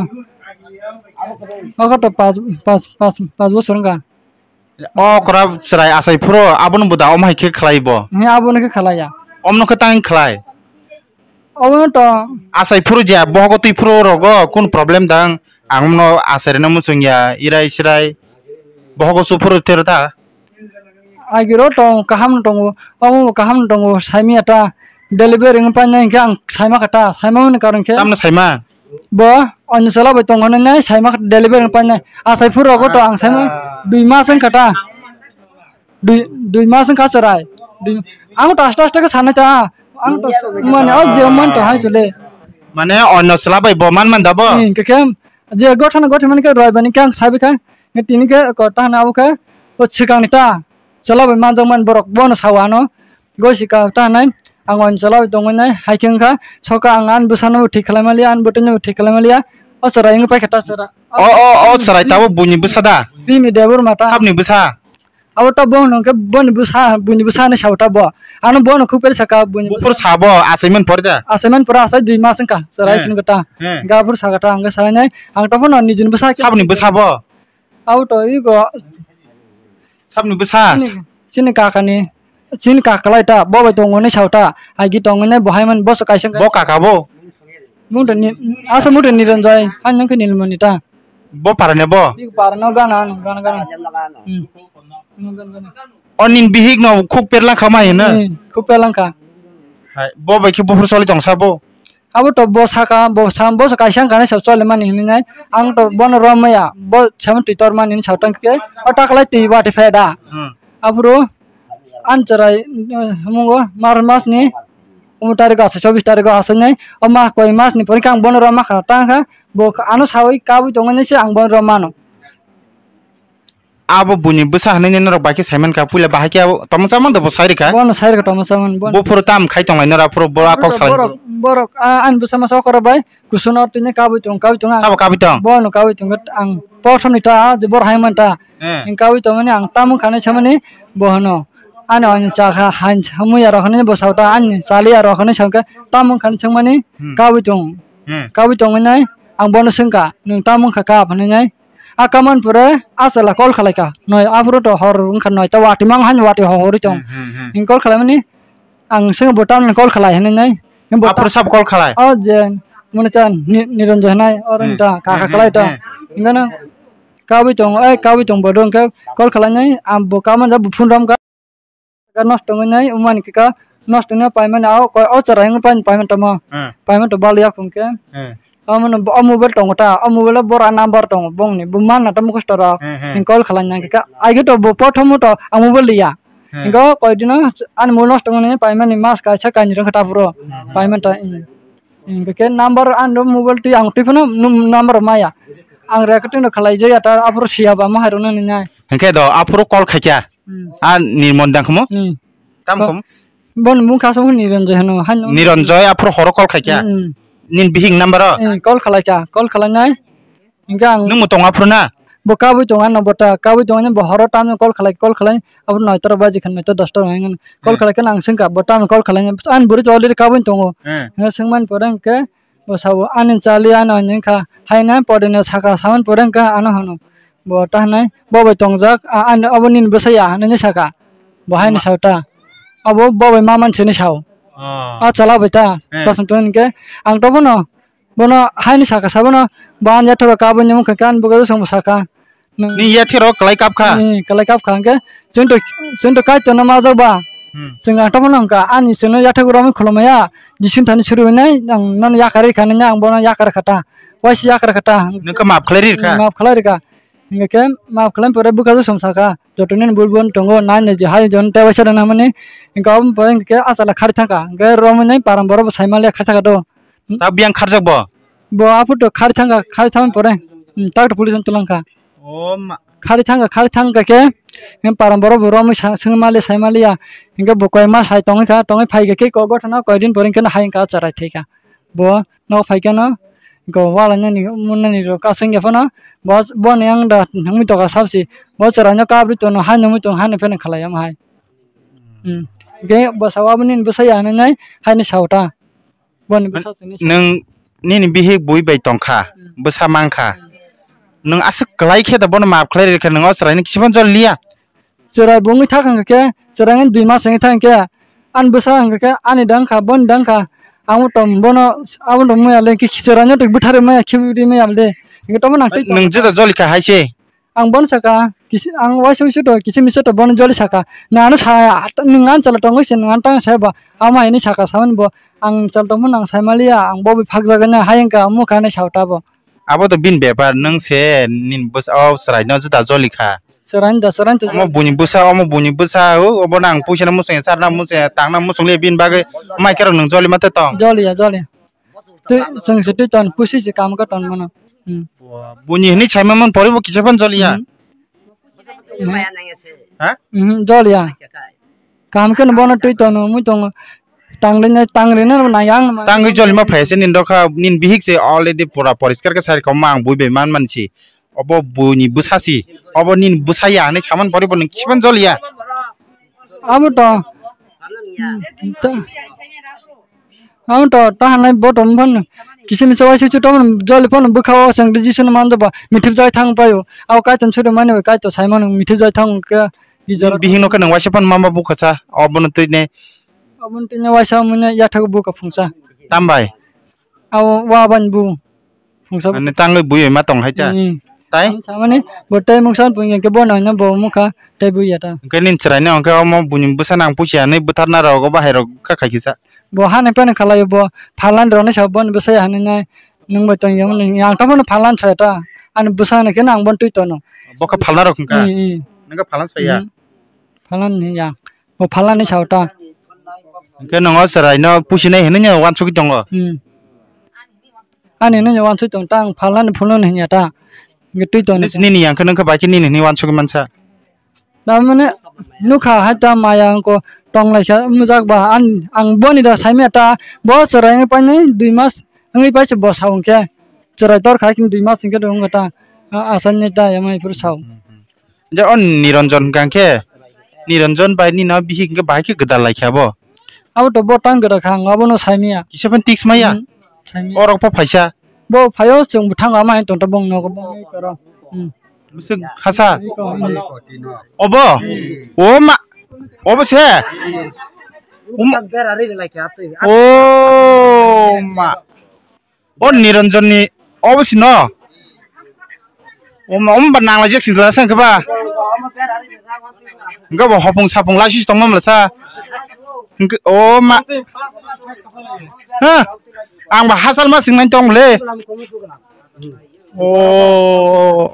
Okra to pas, pas, pas, pas bosor wngkha. O okra chwrai achai phuru abono bo da omo hai khe khlai bo? He, abono khe khlai ya. Omono khe tang khlai? Obono to. Achai phuru je bohogo twi phuru rogo kun problem dang? Ang no achai rwna muchung ya, irai sirai. Bohogo su phuru tero ta? Agiro tong kaham no tongo, omo bo kaham no tongo, saimanya ta delivery wng painai hinkhe ang saima kha ta, saima mani karon khe. Tamno saima? Bo ani chwla bai tong hwnwi nai saima kha delivery wng painai. Achai phuru rogo to ang saima dui mas wng kha ta. Dui, dui mas wng kha chwrai. Dui, ang to aste aste khe sanai ta. Ang to mani o je man to hai chole. Mane onno chwla bai bo man man da bo? Hinkhe khe je gotha no gotha mani khe roi bani khe ang sabi kha. Tini khe ko ta hwnwi abo khe o swkang ni ta. Chwla bai manjakmani borok bono sao ano. Goi si kha ta nai, ang oin chwla bai tongwi nai, hai khe wngkha, soka ang ani bwsano bo thik khlai maliya, ani bwtwi no bo thik khlai maliya. O chwrai wngwi paikha ta chwra. O, o, o chwrai tabuk buini bwsa da? Bini Debbarma ta. Sabni bwsa? Abo ta bono hwnkhe boni bwsa, buini bwsa hinwi sao ta bo. Ano bono khuk peri saka buini bwsa. Buphuru sabo, achaiman pore da? Achaiman pore achai dui mas wngkha, chwrai. Eh. Phunukha ta. Eh. Gaphuru saka ta, hwnkhe sai nai, ang ta phano nijini bwsa. Sabni bwsa bo? Abo to ego. Sabni bwsa? Chini, chini kakani, chini kakalai ta, bo bai tongo hinwi sao ta, agi tongo hinwi bo hai man boso kaisa wngkha. Bo kaka bo? Mungto ni, asa mungto Niranjoy, hai nungkhe Nilmoni ta. Bo parani bo? Ego parano gana ano, gana, gana. Hmm. Gana, gana. O nini bihik no khuk perlang kha mai hino? Hmm, khuk perlang kha. Hai, bo bai khe buphuru choli tong sa bo? Abo to bo saka, bo sa, bo kaisa wngkha hinwi sao choli mani hinwi nai. Ang to bono rom maya, bo seven twi tor mani hinwi sao tang khe, o taklai twi watwi phai da. Hmm. Aphuru ani chwrai, eh, mungo March mas ni umut tarik o asai, chobbish tarik o asai nai. O ma koi mas ni pore khe ang bono rom ma kha tang kha. Bo ano sawi kabui tongwi nai se ang bono rom mano. Abo buini bwsa hinwi norok bai khe saiman kha, puila bahai khe abo tongma chamani bo sai rwkha. Bono sai rwkha tongma chamani, bono. Buphuru tam khai tonglai norok, aphuru bo a kok salai. Borok, borok, a, ani bwsa masa okra bai kusuno tini kabui tong, kabui tong ang. Sabo kabui tong? Bono kabui tong, ang pothorni ta, je bor hai man ta. Eh. Ang kabui tongmani ang tamung khanai samani bo hano. Ani ani chakha han muya rok hinwi bo sao ta, ani chaliya rok hinwi sao khe tamung khanai sangmani. Hmm. Kabui tong. Hmm. Kabui tongmani ang bono swngkha, nwng tamung kha kap hinwi nai. A kaman pore a chwla call khlai kha. Noi aphuru to hor wngkha noi ta watwi mang han watwi ho horwi tong. Hmm, hmm, hmm. Ang call khlaimani ang swngbo tamni call khlai hinwi nai. Aphuru sabo call khlai? O je mone ta Ni-, Niranjoy hinwi oro ta kaka khlai to. Hmm, hmm. Hingkhe no kabui tong, ei kabui tong bodo hingkhe call khlainai ang bo kaman ja bo phone rom kha. Ka nosto wngwi nai, wngmani khe ka nosto wngwi paimani, o, o chwrai wngwi paimani, paimani tamo. Hmm. Paimani to bal yak hwnkhe. Hmm. Omono bo, o mobile tongo ta, o mobile o bora number tongo bongni, bo manna ta mukhusto rok. Hmm, hmm. Hing call khlai nang khe ka, aigwi to bo prothomo to ang mobile liya. Hmm. Hingkhe o koidino ani mobile nosto wngwi paimani mas kaisa kainwi rwkha ta phuru. Hmm, hmm. Paimani ta, hmm. Hingkhe number ani mobile twi ang twi phano num-, number maya. Ang recording rok khlai jaya ta aphuru siya ba ma hai rwna nai. Hingkhe do aphuru call khaikha. Hmm. A Nirmon dang khamo? Hmm. Tam khamo? Bon mung kha song Niranjoy hano, hano. Niranjoy aphuru horo call khaikha? Hmm. Nin bihik number o? Hmm, call khlaikha, call khlainai. Hingkhe ang. Nwng bo tongo aphuru na? Bo kabui tongo ano bo ta, kabui tongo ani bo horo tamni call khlai, call khlai. Aphuru noito rok baji khan noito dosta rok hinwi call khlai khe ang swngkha, bo tamni call khlai. Ani bwrwi to already kabui tongo. Hmm. Hingkhe swngmani pore hingkhe bo sabo ani chali ano hinwi kha. Haino podino saka samani pore hingkhe ano hano. Bo ta hinwi, bo bai tongjak, a, ani, obo nini bwsa ya, hinwi saka. Bo haino sao ta. Obo bo bai ma mansi hinwi sao. Oh. A chwla bai ta, eh, sasong tong hinkhe, ang to bono, bono haino saka sa bono, bo ani yathero kabui ni wngkha khe ani bwkha swngbo saka. Nwng ni yathero kwlai kap kha? Hmm, kwlai kap kha hinkhe, chwng to, chwng to Kaitorno majak ba. Hmm. Chwng ang to bono wngkha, ani chwngno yathego romwi khulumaya, Jisu thani suri hwnwi ang nono yakarwi kha, nini ang bono yakar kha ta. Waisa yakar kha ta. Nwng khe maaf khlai ri kha? Hmm, maaf khlai ri kha. Hingkhe khe maaf khlaina pore bwkha swng saka, joto nini bul bul tongo, nai nai je hai jon tei waisa rwna hwnmani, hingkhe omo pore hingkhe a chwla khari thangkha, hingkhe romwi nai param borok bo sai manliya khari thangkha do. Ta biyang kharjak bo? Bo aphuru to khari thangkha, khari thangmani pore, hmm, tak to police no twlang kha. O ma. Khari thangkha, khari thangkha khe, hingkhe param borok bo romwi sa-, swngwi manliya, sai manliya, hingkhe bo koi ma sai tongwi kha, tongwi phai kha khe kok gotha no koi din pore hingkhe no hai hingkha a chwrai thai kha. Bo nok phai khe no go wala nani muna ni rok aswk ya phano bo, bo ni ang da nangwi tokha sabsi bo chwrai no kabri tono hai nangwi tong hai no pheno khalai omo hai. Hmm. Ge bwsa o aboni bwsa ya hinwi nai haini sao ta. Boni bwsa chwngni sao. Nwng nini bihik bui bai tongkha, hmm, bwsa mankha. Hmm. Nwng aswk kwlai khe da bono maaf khlai rikha, nwng o chwraino kisa phano joli liya. Chwrai bo wngwi thak hwnkha khe, chwrai wngwi dui mas wngwi thak hwnkhe, ani bwsa hwnkha khe ani dang kha, boni dang kha. Amo tong bono, abo tong maya le, khe chwraino twi bwtharwi maya, khibi maya le. Hwnkhe tongmani ang twi tong. Nwng juda joli kha hai se. Ang bono saka, kisi, ang waisa waisa to, kisi misa to bono joli saka. Nang ano sa, nwng ano chwla tongwi se, nwng ano tang sai ba. Amo haino saka samani bo, ang chwla tongmani ang sai maliya, ang bo bai phak jagani, hai wngkha, mukha hinwi sao ta bo. Abo to bini bepar, nwng se nini bwsa o chwraino juda joli kha. Chwraino da, chwraino da. Omo buini bwsa, omo buini bwsa, o, obo nang puisa na muchung ya, char na muchung ya, tang na muchung le bini bagwi, mai kerok nwng joli ma tong. Joli ya, joli. Twi, chwng se twi ton, pusi se kam ka ton mano. Hmm. Buini hinwi sai ma man poribo kisa phano joli ya. Hmm. Hmm. Ha? Hmm, joli ya. Kaham khe no bono twi tono, mui tongo. Tangri nai, tangri no nai ang no. Tangwi joli ma phai se nini rokha, nini bihik se already pura poriskar khe sai rwkha, ma ang bui bai man man si. Obo buini bwsa si. Obo nini bwsa ya hinwi saman poribo nwng kisa phano joli ya. Abo to. Hmm, to. Ang to ta hanai bo to phano kisa misa waisa chu tongmani joli phano bwkha o chwng Jisu no manjak ba mithip jai thang paio. Abo kaitor suri mani bai kaitor sai mano mithip jai thang khe. Nini bihik no khe nwng waisa phano mama bukha sa, obono twi ne. Obono twi ne waisa manya yathak bukha phungsa. Tam bai? Abo wa bani bu. Phungsa. Ani tangwi bui ma tong hai ta. Hmm. Tai? Ang samani bo tai mungsa pung yang ke bo nang bo mukha tai bui ya ta. Hwnkhe nini chwraino hwnkhe omo buini bwsa nang pusi ya hinwi bwtharna rok o bahai rok kha khai kisa. Bo hani phano khalai bo phalnani rokni sa boni bwsa ya hinwi nai nwng bai tong yang nai ang tamo phalnani sa ta ani bwsa hinwi khe ang bon twi tono. Bo kha phalna rok hwnkha. Hmm, hmm. Nang kha phalna sa ya. Hmm. Phalnani ya. Bo phalnani sao ta. Hwnkhe nwng o chwraino pusinai hinwi no uansugwi tongo. Hmm. Ani hinwi no uansugwi tong ta, ang phalnani phunukno hinya ta. Hwnkhe twi tong. Nini yang khe nwng khe bai khe nini hinwi uansugwi mansa. Tamani nukha hai ta maya wngkha tonglaikha mujak ba, ang, ang boni da saimaya ta, bo chwrai wngwi painai dui mas wngwi paisa bo sao hwnkhe. Chwrai torkha hai khe dui mas hwnkhe wngkha ta. A-, asani ta yamai phuru sao. Hmm, hmm. Je o Niranjan hwnkha hwnkhe, Niranjan bai nini bihik hwnkhe bahai khe gwdal lai kha bo. Abo to bo tang gwdal kha, ang abono saimaya. Kisa phano tiks maya? Hmm, saimaya. Orok pho phaisa? Bo phaio, chwng bo thango, ama hai tongta bong nogo, bong nogo koro. Hmm. Bwswk hasa? Hmm. Obo? O ma, obo se? O ma. O ma. O Niranjanni obo sino. Om, om ba nang laijak sing la sang khe ba. Enggak ba hopung sapung laisi tong mam la sa. Enggak, o ma. Ha. Ang ba hasal ma sing nang tong le. O,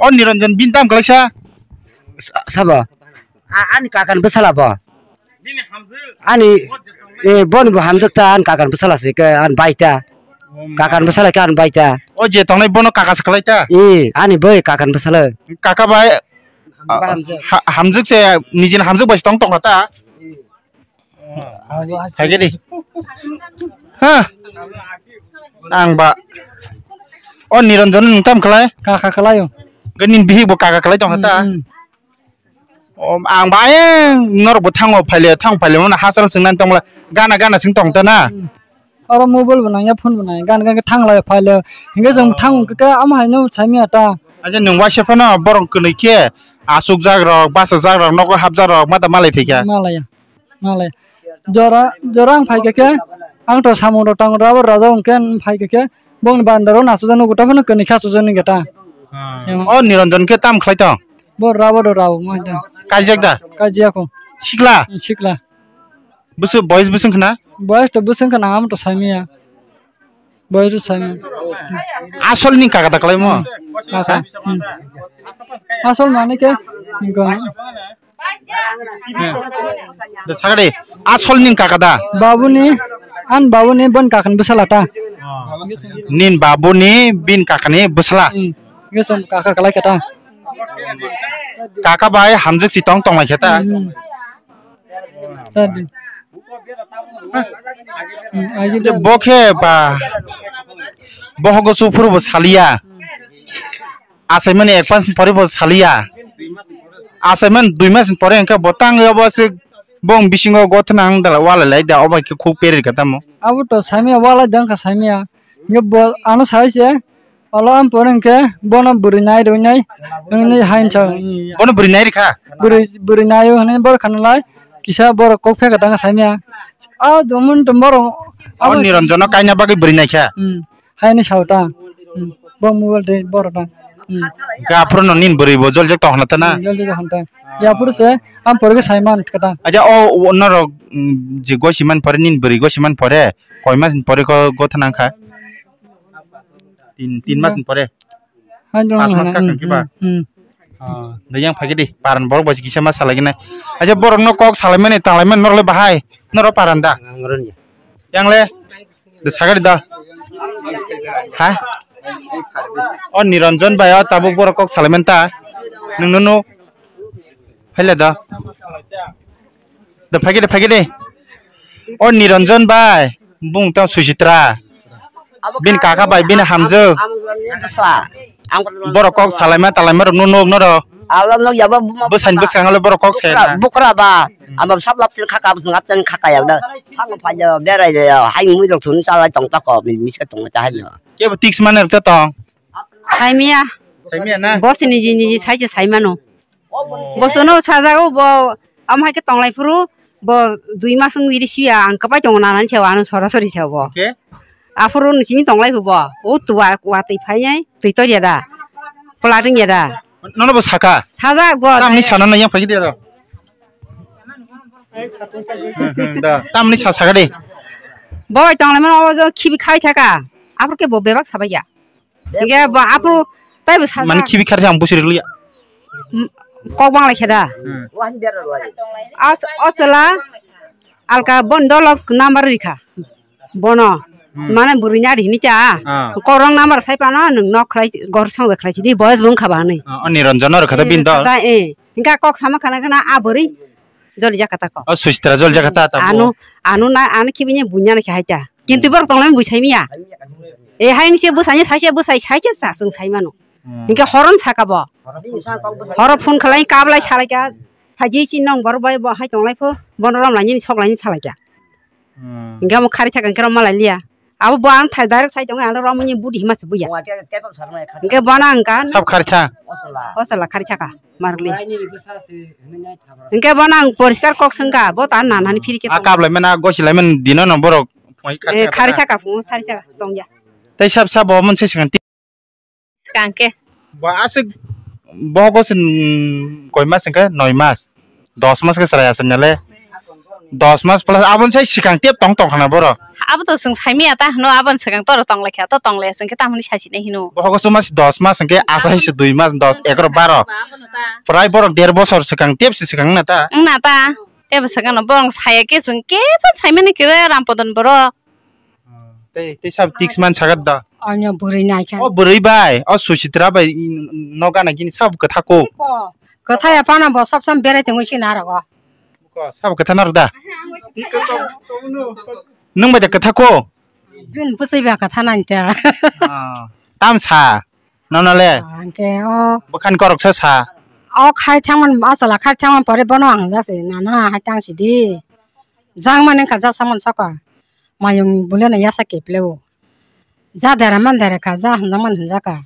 o Niranjan bin tam kalaisa. Sa-, sabo. A-, ani kakan bwsala bo. Ani, e, boni bo hamjak ta, ani kakan bwsala se ke, ani bai ta. Kakan bwsala ke ani bai ta. O je tongnai bono kaka se kwlai ta? E, ani bai kakan bwsala. Kaka bai, hamjak. Ha-, hamjak se, nijini hamjak bai se tong tong ta? Hai ke di. Ha? Ang ba. O Niranjan nwng tam kwlai? Kaka kwlai o. Ke nini bihik bo kaka kwlai tong ta? Hmm, hmm. O, ang ba ayang norok bo thango phaile, thang phaile, mano hasal swngnani tongla, gana gana sing tong ta na? Hmm. Oro mobile bo nangya, phone bo nangya, gana gana thang lai phaile, hingke jong thang khe amo haino saimya ta. Aja nwng waisa phano borok kwnwi khe asuk jak rok, basa jak rok, nogo hap jak rok, mata malai phaikha. Malaya, malaya. Jora, jora ang phaikha khe, ang to samung rok tango, rabo raja hwnkhe ang phaikha khe, bongni bandaro nachujakno gota phano kwnwi khe achujakno geta. Ah. Emo. O Niranjan khe tam khlai tong? Bo rabo do rabo mo hita. Kaijak da? Kaijak ko. Sikla? Sikla. Bwswk, boyes bwswk khna? Boyes to bwswk khna, amo to saimaya. Boyes to saimaya. Asol ni kaka da khlai mo? Kaka. Hmm. Asol mane ke? Niko. De sagade, asol nin kaka da? Babuni, an babuni bon kakani bwsala ta. Nin babuni bin kakani bwsala. Hmm. Ngisong kaka kalai kata. Kaka bai hamjak si tong tong lai khe ta. Hmm. Tadi. Hmm, ayo. Je bo khe ba, bohogo su phuru bo saliya. Achaimani ek pas pore bo saliya. Achaimani dui mas pore hwnkhe bo tang ya bo se Bong bisingo gothna ang dala wala lai da obo khe khuk peri ka tamo. Abo to saimya wala dang kha saimya. Nge bo ano sai se. Alo am pore hwnkhe bono bwrwi nai rwi nai hwnwi hain sa. Bono bwrwi nai rikha? Bwrwi, bwrwi nai o hwnwi bor khana lai kisa borok kok pheka dang saimya. A domun to borok. O Niranjono kaina bagwi bwrwi naikha? Hmm. Haini sao ta. Hmm. Bo mobile tei borok ta. Hmm. Hwnkhe aphuru no nini bwrwi bo joljak tong hwnna ta na? Hmm, joljak tong hwnna ta. Ya phuru se, ang porikhe sai man kha ta. Acha o, o norok, mm, je gosi man pore, nini bwrwi gosi man pore, koi mas ni pore ko gothna wngkha? Tin, tin mas ni pore? Hai dong. Pas mas hwnna, kakang hmm, kiba? Hmm, hmm. Ah, da yang phai di, paran borok bai kisa ma salai gini. Acha borok no kok salai mani, talai mani norok le bahai, norok paran da? Yang le? Da sagari da. Ha? O Niranjon bai o tabuk borok kok salai manta. Nwng nunu. Phaila da. Da phai de, phai de. O Niranjon bai. Bung tang Suchitra. Bini kaka bai, bini hamjwk. Borok kok salai ma, talai ma rok nuk nuk norok. Alo nok yabo buma. Bwsani bwskango le borok kok se na. Bukra ba. Hmm. Abo sab laptin khaka, bwswng laptin khaka ya da. Thang phai ya, berai ya, hai mui rok thun chalai tong ta ko, mi, mi se tong ta hai no. Kebo tiks mane rok ta tong. Saimia. Saimia na? Bosi niji niji sai se sai mano. Bosono sajago bo, am hai ke tonglai phuru, bo dui mas wng diri siya, ang kwbai tongo nanani se, ano sorasori se bo. Oke. Aphuru ni simi tonglai bo, o tuwa, wa twi phai nai, twi tor ya da. Pla ring ya da. Nono bo saka? Sajak bo. Tamni sana na yang phai de da. Hmm, hmm, da. Tamni sa saka de. Bo bai tonglai mano, o jo khibi khai thaka. Aphuru ke bo bebak sabai ya. Hingke bo aphuru taibo sajak. Mane khibi kharsa ang busiri liya. Mm, kok bang lai khe da. Hmm. As, o chwla alka bon dolok number rikha. Bono. Hmm. Mane bwrwi ni ari hini cha. Ah. Kok wrong number sai pano nwng nok khlai gor song khlai chidi boyes bung khaba hwnwi. Ah, o Niranjon oro kha da bin dol. Eh, kha da, eh. Hingke kok sama khana khana a bwrwi joli jakha ta kok. O Suchitra joli jakha ta ta bo. Ano, ano na, ano khibi ni bunya na khe hai ta. Kintu borok tonglai bui sai miya. E hai wngse bwsai ni saise bwsai saise sa chwng sai mano. Hmm. Hinkhe horon saka bo. Horo phone khlai kablai salai ka. Phaji si nong borok bai bo hai tonglai pho bono rom laini sok laini salai ka. Hmm. Hinkhe amo khari thaka hinkhe rom malai liya. Abo bo ang thai direct sai tongo ang rom ni budi hima se buya. Hinkhe bono ang ka. Sab khari tha. Osala khari thaka marli. Hinkhe bono ang poriskar kok swngka bo ta nanani phiri khe. A kablai mena gosilai men dino no borok. Eh, khari thaka phungo khari thaka tongya. Tei sab sabo omo se swkang ti. Swkang khe. Bo aswk bohogo se, mm, koi mas hwnkhe? Noi mas. Dos mas khe chwrai aswk nale. Dos mas plus aboni sai swkang tep tong tong khana borok. Abo to chwng saimaya ta hwno, aboni swkang toro tong lai kha, to tong lai aswk khe tamoni sasi nai hino. Bohogo se mas dos mas hwnkhe asa hai se dui mas, dos, egaroh, baroh. Abono ta. Prai borok der bosor swkang tep se swkang wngna ta. Wngna ta. Tebo sakano borok saya khe chwng kebo saimani khe Rampodon borok. Tei, tei sab tiks man sagat da. Onyo bwrwi naikha. O bwrwi bai, o Suchitra bai, i, no gana gini sab kwtha ko. Kwtha ya phano bo sob sam berai tongwi sini arogo. Ko, sab kwtha narok da. Nwng bai da kwtha ko. Bini bwsai ba kwtha nang ta. Ah, tam sa. Nono le? Ah, hwnkhe o bwkhani koroksa sa. O khai thangmani, o chwla khai thangmani pore bono ang jase nana hai tang sidi. Jang mani wngkha jasa mani saka. Mayung bule no yasa kepleo. Ja dera man dera kha, ja hwnjak man hwnjak kha.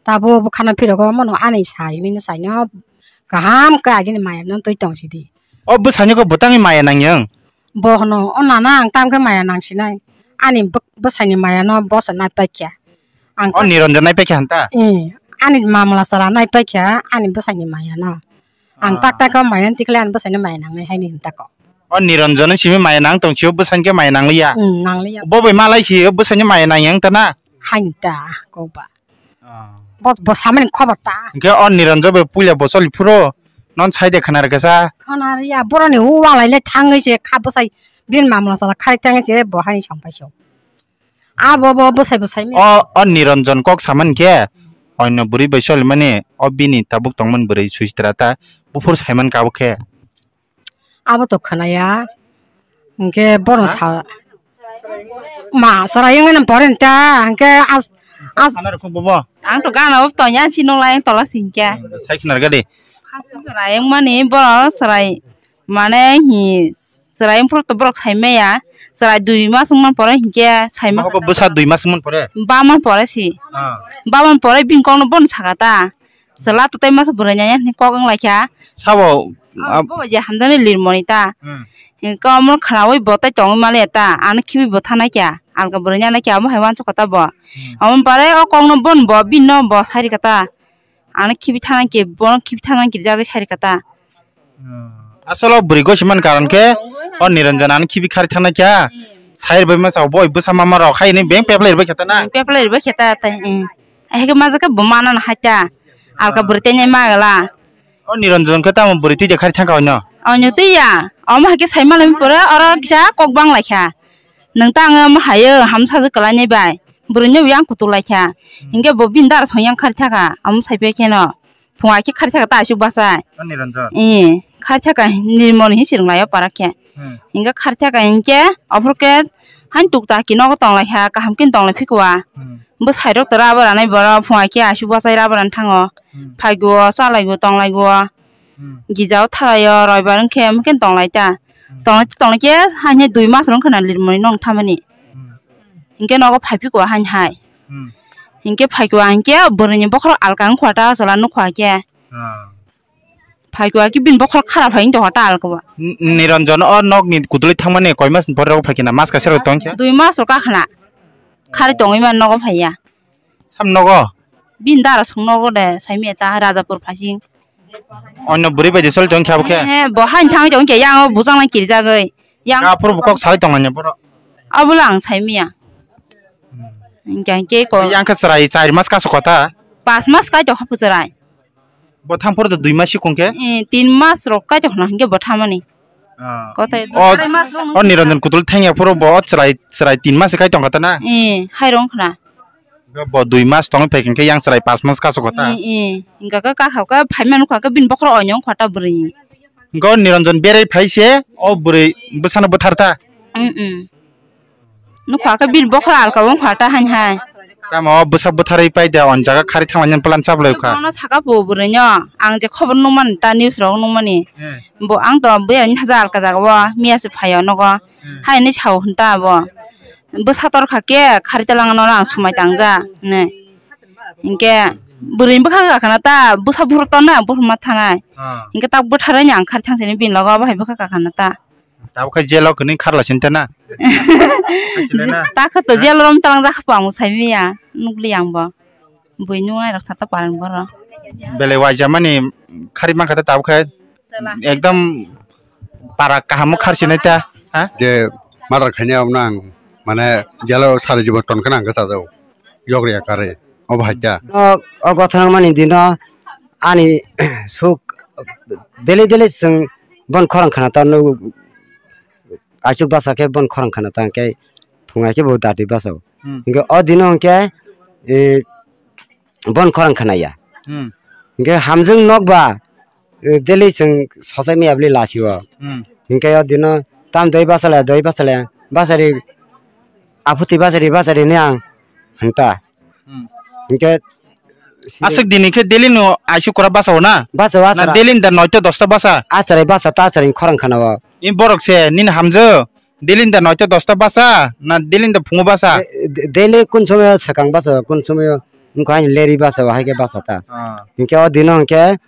Tabo bwkhano phirogo mano ani sai hwnwi no saino kaham khe agini maya no twi tong sidi. O bwsaino khe bwtangni maya nangyang? Bo hwno, "O nana, ang tamo khe maya nang sinai. Ani bw-, bwsaini maya no bo se nai paikha." Ang o ta- Niranjan nai paikha hanta? Eh, ani mamla sala nai paikha ani bwsaini maya no. Ang ah, tak tak khe maya no tikhle ani bwsaini maya nangnai haini hinta kok. O Niranjan simi maya nang tong sio, bwsaini khe maya nangliya? Hmm, nangliya. Bo bai malai si bwsaini maya nangyang ta na? Haini ta kok ba. Ah. Bo, bo samani khobor ta. Hingke o Niranjan bai puila bo choli phuru non sai de khana rwkha sa. Khana riya boroni u walai le thangwi se kha bwsai bin mamla sala khai thangwi se bo hai song pai so. A bo, bo bwsai bwsai mi. O, o Niranjan kok samani khe oino bwrwi bai choli mani o bini tabuk tongmani bwrwi Suchitra ta buphuru saiman ka bo khe. Abo to khwnaya. Hingke bono ha? Sa, ma, chwrai wngmani pore ta, hingke as, as. Khana rokho bobo? Ang to gana bo tonya, si nolai ang tola singkya. Sai khna rwgadi. Chwrai wngmani bono chwrai. Mane hi chwrai wngphuru to borok sai maya, chwrai dui mas wngma pore hinkhe sai ma. Nogo bwsa dui mas wngma pore? Ba man pore si. Ah. Ba man pore bini kokno bono saka ta. Chwla to tei masa bwrwi nai hwnwi kok wng lai kha. Sabo, ah, bo je hamjaknai lirmoni ta. Hmm. Hinkhe omo khwnaui bo tei tongwi maliya ta, ano khibi bo thanai kha, alka bwrwi nai kha, omo hai uansukha ta bo. Hmm. Omo pore o kokno bon bo, bini no bo sai rikha ta. Ano khibi thanai khe, bono khibi thanai khe jagwi sai rikha ta. Hmm. Asolo bwrwi gosi man karon khe, o Niranjan ano khibi khari thanai kha. Hmm. Sai rwbai masa boi bwsa mama rok hai ni beng peplai rwbai kha ta na? Hmm, peplai rwbai kha ta, tai, hmm. Ahike majak khe bo mana na hai ta. Alka bwrwi tei nai magala. O Niranjan khe tamo bwrwi twi de khari thangkha oino? Oino twi ya. Omo hai khe sai malai pore oro kisa kok bang lai kha. Nwng ta ang omo hai o hamsa je kwlai nai bai. Bwrwi no yang kutuk lai kha. Hmm. Hinkhe bo bini dara song yang khari thaka. Omo sai pai khe no. Phung ai khe khari thaka ta asuk bachai. O Niranjan? Ee, khari thaka Nirmoni hin swrwng lai o para khe. Hmm. Hinkhe khari thaka hinkhe ophor khe hain tuk ta ki nogo tong lai kha, kaham khe tong lai phikwa. Hmm. Bwsai rok to rubber anai borok phung ai khe asuk bachai rubber an thango. Hmm. Phaigo, chalaigo, tonglaio. Hmm. Gija o thalai o roibar wngkhe, wngkhe tong lai ta. Hmm. Tong lai, tong lai khe, haini dui mas rok wngkha na lirmoni nong thamani. Hmm. Hinkhe nogo phai phikwa hain hai. Hmm. Hinkhe phaikwa hinkhe bwrwini bokhorok alka wngkha ta, chwla nukha khe. Ah. Phaikwa khe bini bokhorok khara phai wngtokha ta alka ba. N-, Niranjan o nokni kudulwi thangmani koi mas ni pore rok phaikha na, mas kaisa rok tongkha? Dui mas rok kakhna. Khari tongwi man nogo phaiya. Sam nogo? Bini dara song nogo de, saimaya ta Rajapur phasing. Onno bwrwi bai de soli tong khe abo khe? He, he, bo hain thangwi tong khe, yang o bujang lai kirjagwi. Yang aphuru bo kok sai tong nanya borok? Abo lang saimaya. Hmm. Hingke, hingke ko. Yang khe chwrai char mas kaso kota? Pas mas kai tong kha phu chwrai. Bo thang phuru dui mas sikung khe? Eh, tin mas rok kai tong khna hingke bo thamani. Ah. Kotai o, arai mas rok o Niranjan kutul thangya phuru bo chwrai, chwrai tin mas kai tong kha ta na? Eh, hai rong khna. Bo dui mas tongwi phai khe yang chwrai pas mas kaso kota. Eh, eh. Hingka khe kakha khe phaima nukha khe bini bokhorok oinong kha ta bwrwi. Hingka o Niranjan berai phai se o bwrwi bwsano bwthar ta. Mm, mm. Nukha khe bini bokhorok alka wng kha ta hain hai. Tamo o bwsa bwtharwi pai da on jaga khari thangmani plan chaplai kha. Bono saka po bwrwi no ang je khobor nukmani ta news rok nukmani. Eh. Bo ang to bwrwi ni haja alka jaga o miya se phai o nogo. Hmm. Haini sao hwn ta abo. Bwsa tor kha khe khari talangno ang swmai tang ja hwnwi. Hinkhe bwrwini bwkha kha khana ta bwsa buphuru tongnai ang buphuru ma thanai. Ah. Hinkhe tak bwtharwi ang khari thang sini bini logo abo hai bwkha kha khana ta. Tabuk khe jail o kwrwini kharla sini ta na? Ta khe to jail rom talang jak kha ang bo sai manya nukli ang bo. Bui nungnai rok sata paran boro. Belai waijamani khari mankha ta tabuk khe. Chwla. Ekdom para kaham o kharsinai ta, ha? Je murder khainai abono ang mane jail o sari jibon tonkhe nang khe chajao. Yokri akare. Obo hai ta. O, o gotha nangmani dino ani suk daily daily chwng bon khorang khana ta nugo. Achuk basa khe bon khorang khana ta khe phungai khe bo dati basa. Hmm. Hingke o dino hingke, e, bon khorang khwnaya. Hmm. Hingke hamjwng nokba, e, daily chwng sochai maya bwlai lasio. Hmm. Hingke o dino tam doi bachale, doi bachale, bachari, aphuti bachari, bachari ni ang hwnta. Hmm. Hingke aswk dini khe daily no aisuk kora basa o na? Basa o. Na asara. Daily da noita dosta basa? Acharai basa ta acharai khorang khana o. I borok se nini hamjwk? Daily da noita dosta basa na daily da phungo basa? De-, de-, daily kun somoyo swkang basa, kun somoyo wngkha ani leri basa, hai khe basa ta. Ah. Hinkhe o dino hinkhe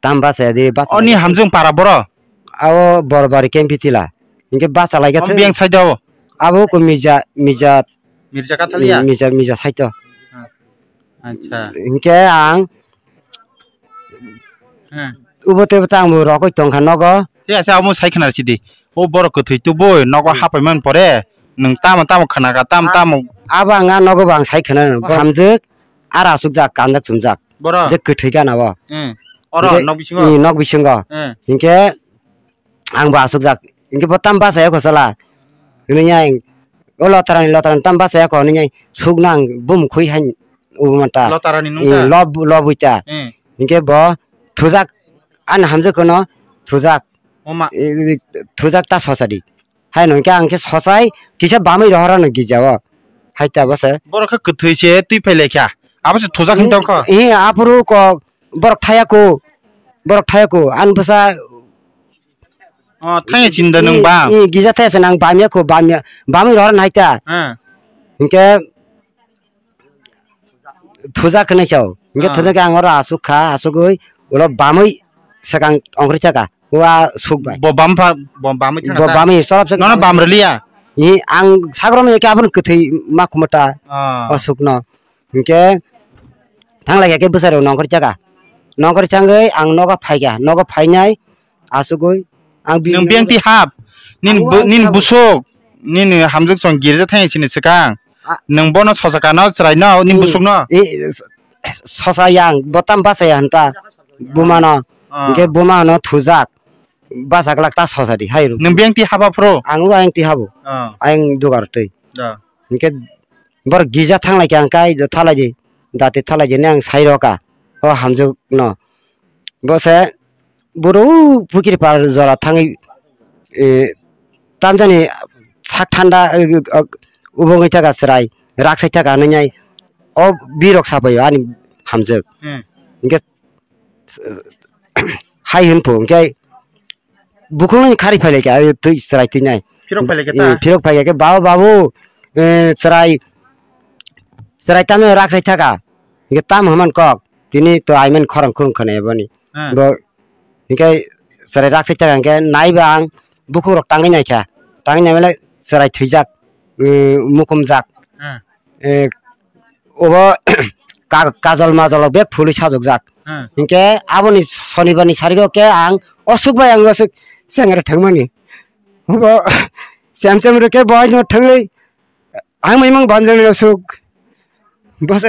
tam basa ya di basa. Oni hamjwng para boro? Abo Borbari Kempitila. Hinkhe basa lai khe. Om biyang side o? Abo ko Mija, Mija. Mirja Kathalia? Mija, Mija side o. Ah. Acha. Hinkhe ang Hmm. Ubo teibo ta ang bo rogwi tongkha nogo. Te asa omo sai khna sidi. O borok kwthwi tubui nogo Hmm. hapaiman pore nwng tamo tamo khna ka, tam A-, tamo. Abo ang a nogo bo ang sai khna no. Bo hamjwk, ara asukjak, kanjak chumjak. Boro? Je kwthwi gana bo. Hmm. Oro Hinkhe, nok bisingo? I, nok bisingo. Hmm. Hinkhe ang bo asukjak. Hinkhe bo tam bachaya kho sala. Hwnwi ang, o lotarani, lotarani tam bachaya kho hwnwi ang sukno ang bum khui hain ubo manta. Lotarani nung Eh, ta? Lob, lobwi ta. Eh. Hinkhe bo thujak, ani hamjwk kono thujak. Oma. Eh, thujak ta sochadi. Haino hinkhe ang khe sochai kisa bamwi rohorano girjao. Hai ta bo se. Borok khe kwthwi se twi phai lai kha. Abo se thujak hin tong kho. Eh, aphuru kok borok thaya kho. Borok thaya kho. Ani bwsa Oh, thangya chinda nwng bam. I, i, gija thaya se nang bamya ko, bamya, bamwi rohor nai ta. Ah. Hinkhe thuja kene chao. Hinkhe Ah. thuja ke ang oro asuk kha, asugwi ulo bamwi sekang ongkri chaka. Wa suk bai. Bo bam pha, bo bamwi thang Bo ta. bamwi sorop se. Nono bam rwliya. I, ang sagrom ke abon kwthwi ma khumata. Ah. O sukno. Hinkhe thanglai khe bwsarok nongkhor chaka. Nongkhor changwi ang nogo phaikha. Nogo phainai asugwi ang bini Nwng biyang ti hap. Nin Ang bu-, wa nin habo. busuk. Nin hamjwk song girja thang sini swkang. A- Nwng bono sosa kano chwrai no, nin Hmm. busuk no. I, s-, sosa yang, botam basa ya hanta. Buma no. Ah. Hinkhe buma no thujak. Basa glak ta sosa di hai ru. Nwng biyang ti haba phro. Ang wa ang ti habo. Ah. Ang dugar twi. Da. Hinkhe bor gija thanglai khe ang kai thalai di, dati thalai di ne ang sai roka. O hamjwk no. Bo se boro pukiri par jora thangwi, e, tamjani sak thanda, e, e, ubungwi thaka chwrai, raksai thaka nwngnai. O birok sapaio ani hamjwk. Hmm. Hinkhe hai hwn pho, hinkhe bukhukni khari phai lai kha, ayo twi chwrai twi nai. Phirok phai lai kha ta? Eh, phirok phai lai kha, "Babu, babu, eh, chwrai, chwrai tamo raksai thaka." Hinkhe tamo hwnman kok, tini to aiman khorang khurung khwnai boni. Ah. Bo, hinkhe chwrai raksai thaka hinkhe naiba ang bukhukrok tangwi nai kha. Tangwi nai male chwrai thwijak, eh, mukumjak. Ah. Eh, obo ka-, kajol majol bek phulwi sajokjak. Hmm. Hinkhe aboni sonibarni sarigo khe ang osuk bai ang osuk sengre thangmani. Obo sem sem rwkhe bohaino thangwi ang maimang banjani osuk. Bose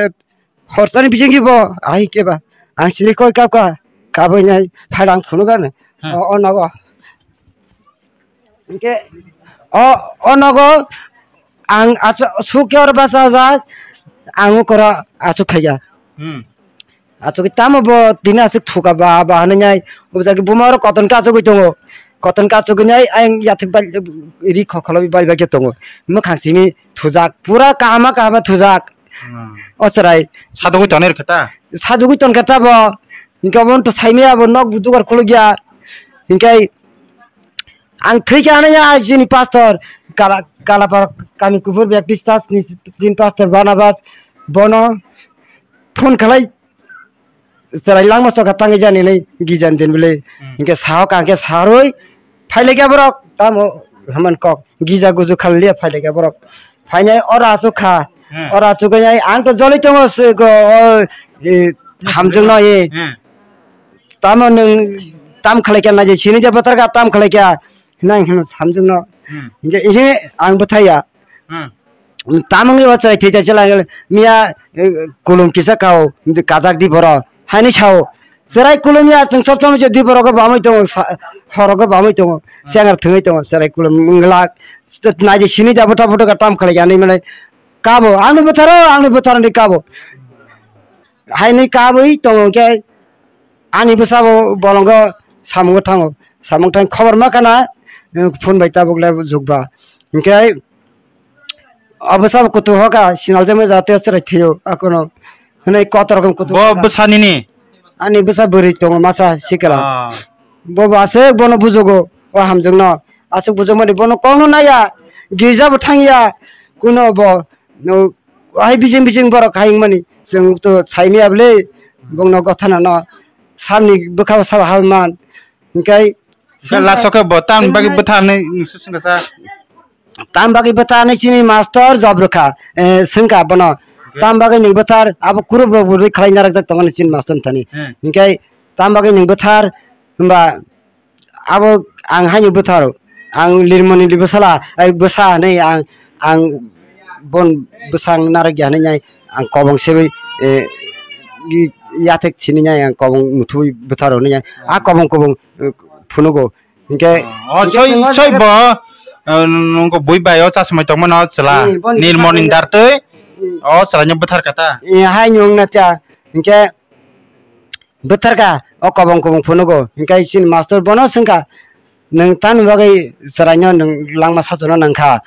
hortani bisingki bo ai khe ba ang sini koi kap ka kabui nai phadang phunukani. Hmm. O, o nogo. Hinkhe o, o nogo ang achu-, sukhe oro bachajak, ang ukoro achuk phaiya. Hmm. Achuk tamo bo tini achuk thuka ba, ba hwnwi nai, o jaga buma oro koton khe achugwi tongo. Koton khe achugwi nai ayang yathek bai, ri khokholo bai bai khe tongo. Mwkhang simi thujak, pura kahama kahama thujak. Hmm. O chwrai. Sadugwi tonwi rwkhe ta? Sadugwi tonkhe ta bo. Hinkhe obo to saimaya bo nok bo dugar khulukya. Hinkhe ang thwikha hwnwi ya chini pastor, Kala-, Kalapar kami kuphur Baptist church ni chini pastor Barnabas, bono phone khlai chwrai langma chokha tangwi jani hinwi gijan den bwle. Hmm. Hinkhe sahok ang khe sarwi phailaikha borok, tamo hwnman kok gija guju khalaliya phailaikha borok. Phainai oro achuk kha. Hmm. Oro achuk khe ang to joli tongo se go, o, e, hamjwk no e. Hmm. Tamo nwng tam khlai kha naidi sini je bwthar kha tam khlai kha. Hinai hino hamjwk no. Hmm. Hinkhe ihe ang bwthai ya. Hmm. Tamungni o chwrai thwi chai chwla miya, eh, kulum kisa kao, kajak di boro. Haini sao. Chwrai kulum ya, chwng sob somoi se di boro go bamoi tongo, sa-, horo go bamoi tongo, Hmm. sengar thwngwi tongo, chwrai kulum wngla. Naidi sini ja bwtha bwtha ka tam khlai yani mane kabo, "Angni bwtharo, angni bwtharo," hinwi kabo. Haini kabwi tongo khe ani bwsabo bolongo samungo thango. Samung thang khobor ma khana, eh, phone bai tabuk le jukba. Hinkhe Abo sabo kutu hoka, sinal jemai jate chwrai thwiyo, akono. Hwnwi kotor rokom kutu Bo hoka. Bwsa nini? Ani bwsa bwrwi tongo masa sikla. Ah. Bo bo aswk bono bujugo, o hamjwkno. Aswk bujukmani bono kokno naiya, girja bo thangya, kuno bo, no, hai bijing bijing borok hai wngmani. Chwng to saimaya bwle, bongno gothanano, samni bwkhao sabo habman. Hinkhe Khe laso khe bo tamni bagwi bwtharnai nwng swngkha sa? Tam bagwi bwtharnai chini master job rwkha, eh, swngkha bono. Hwnkhe? Tam bagwi nwng bwthar abo kurup rok bwrwi khlai narwkjak tongo chini master thani. Hmm. Hinkhe tam bagwi nwng bwthar hwnba abo ang haino bwthar, ang lirmoni li bwsala, ai bwsa hinwi ang, ang bon bwsang narwkya hinwi ang kobong sewi, eh, yathek sini ang kobong muthubwi bwthar hinwi a kobong kobong, eh, phunugo. Hinkhe, oh, hinkhe soi, chwng o soi jaga bo, eh, nungkho bui bai o chasmai tongmano chwla. Hmm, boni Nirmoni bwthar dartwi, hmm, o chwlaino bwthar kha ta. Eh, hai nung na cha. Hinkhe bwthar kha, o kobong kobong phunugo. Hinkhe chini master bono swngkha, "Nwng tamni bagwi chwraino nwng langma sachona nangkha?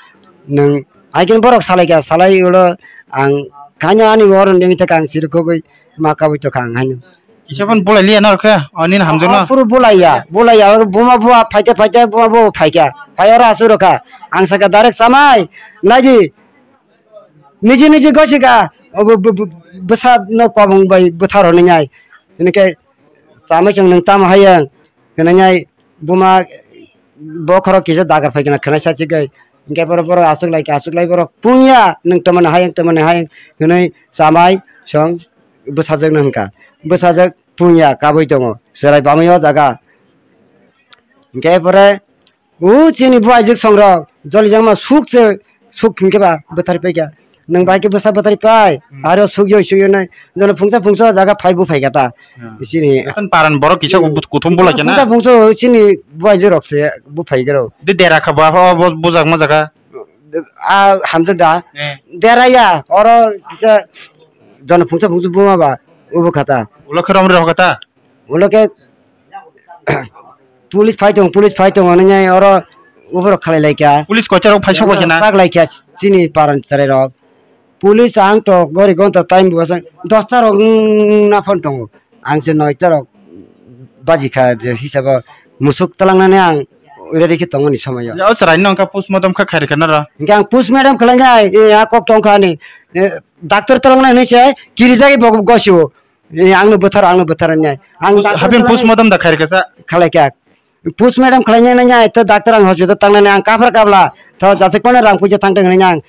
Nwng," hai khe borok salaikha, salai ulo ang khaino ani oro nini thaka ang sirikogwi ma kabui tongkha ang haino. Kisa phano bulai liya na rokha, o nini hamjakno? O phuru bulaiya, bulaiya, buma bua phaikha, phaikha, buma bua phaikha, phai oro asuk rokha. Ang sakha direct chamai, naidi, niji niji gosika, o bu-, bu-, bu-, bwsa no kobong bai bwthar hwnwi nai. Hwnwi khe chamai chwng nwng tamo hayang, hwnwi nai buma bokhorok kisa dagar phaikha na khwnai sachi gai. Hwnkhe borok, borok aswk lai kha, aswk lai borok pungya, nwng tamo nai hayang, tamo nai hayang hwnwi chamai chwng bwsajwk no hwnkha. Bwsajwk pungya kabui tongo, chwrai bamwi o jaga. Hwnkhe pore, o chini buaijwk songrok, jolijakma suk se, suk hwnkhe ba bwthar paikha. Nwng bai khe bwsa bwthar pai, hmm, aro suk yoi, suk yoi nai, jono phungsa, phungsa o jaga phai buphai kha ta. Hmm. Chini. Etan paran borok kisa, hmm, kuthum bulai khe na? Phungsa, phungsa o chini buaijwk rok se buphai khe rw. De dera kha ba, o bo-, bujakma jaga. A hamjak da. Eh. Dera ya, oro kisa jono phungsa, phungsa buma ba, ubo kha ta. Ulo khe romri rw kha ta? Ulo khe police phai tongo, police phai tongo, nini oro uborok khalai lai kha. Police kochar rok phai sok lai kha na? Tak lai kha chini paran chwrai rok. Police ang to gori gonta time bo sang dosta rok wng na phone tongo. Ang se noita rok baji kha je hisabo musuk twlangnani ang ready khe tongmani somoyo. O chwrai no wngkha postmortem kha khairikha noro. Hingke ang postmortem khlainai, e, a kok tongkha ani, e, doctor twlangnai hinwi se kirijagwi bo gosio. E, angno bwthar, angno bwthar hinwi. Ang Pos-, doctor habin twlangwi postmortem da khairikha sa? Khlaikha. Postmortem khlainai nai, to doctor ang hospital tangnani ang kaphar kabla. To jasik kono rang puisa thangtong hinwi ang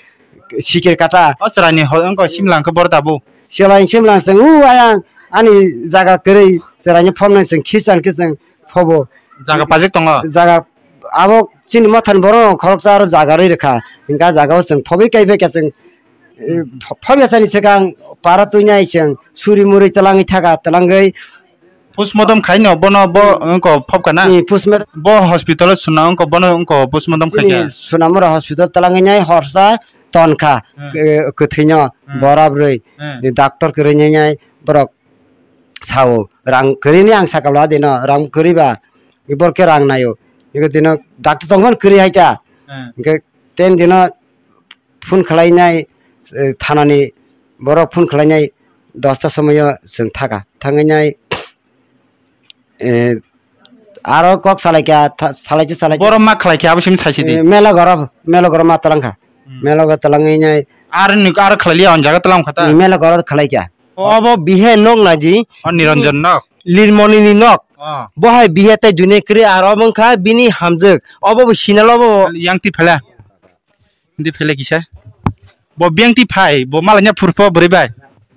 sikir kata. O chwraini ho-, wngkha simlang khe bor dabu. Chwrai simlang chwng, u ayang ani jaga kwrwi chwraini phobnai chwng khisan khe chwng phobo. Jaga pajak tongo? Jaga abo chini mothani borok khoroksa aro jaga rwi rwkha. Hingkha jaga o chwng phobwi kaiphai khe chwng, e, pho-, phobya sani swkang para twinai chwng suri muri twlangwi thaka twlangwi. Postmortem khaino bono bo wngko phobkha na? Ni postmortem. Bo hospital o suna wngko bono wngko postmortem khaikha. Chini Sonamura hospital twlangwi nai horsa tonkha, hmm, ke-, kwthwino, hmm, bora bwrwi. Hmm. Ni doctor kwrwi nai nai borok sao rang kwrwi ni ang sakalo adino rang kwrwi ba borok khe rang naio. Ego dino doctor tongmani kwrwi hai ta. Hmm. Hingke ten dino phone khlainai, eh, thanani borok phone khlainai dosta somoyo chwng thaka. Thangwi nai, eh, aro kok salaikha, tha-, salaikhe, salaikhe. Borok ma khlaikhe, abo simi saisidi. Eh, mela goro, mela goro ma talangkha. Hmm. Mela goro talangwi nai. Ar ni, ar khlailia, on jaga talang khata. Eh, mela goro khlaikha. Obo bihe nok naji. O Niranjan nok. Lirmoni ni nok. Oh. Bo hai bihe tai dune kri, aro obo wngkha bini hamjwk. Obo bo sinalo bo. Yang ti phela. Hindi phele kisa. Bo biyang ti phai, bo malanya phurpho bwrwi bai.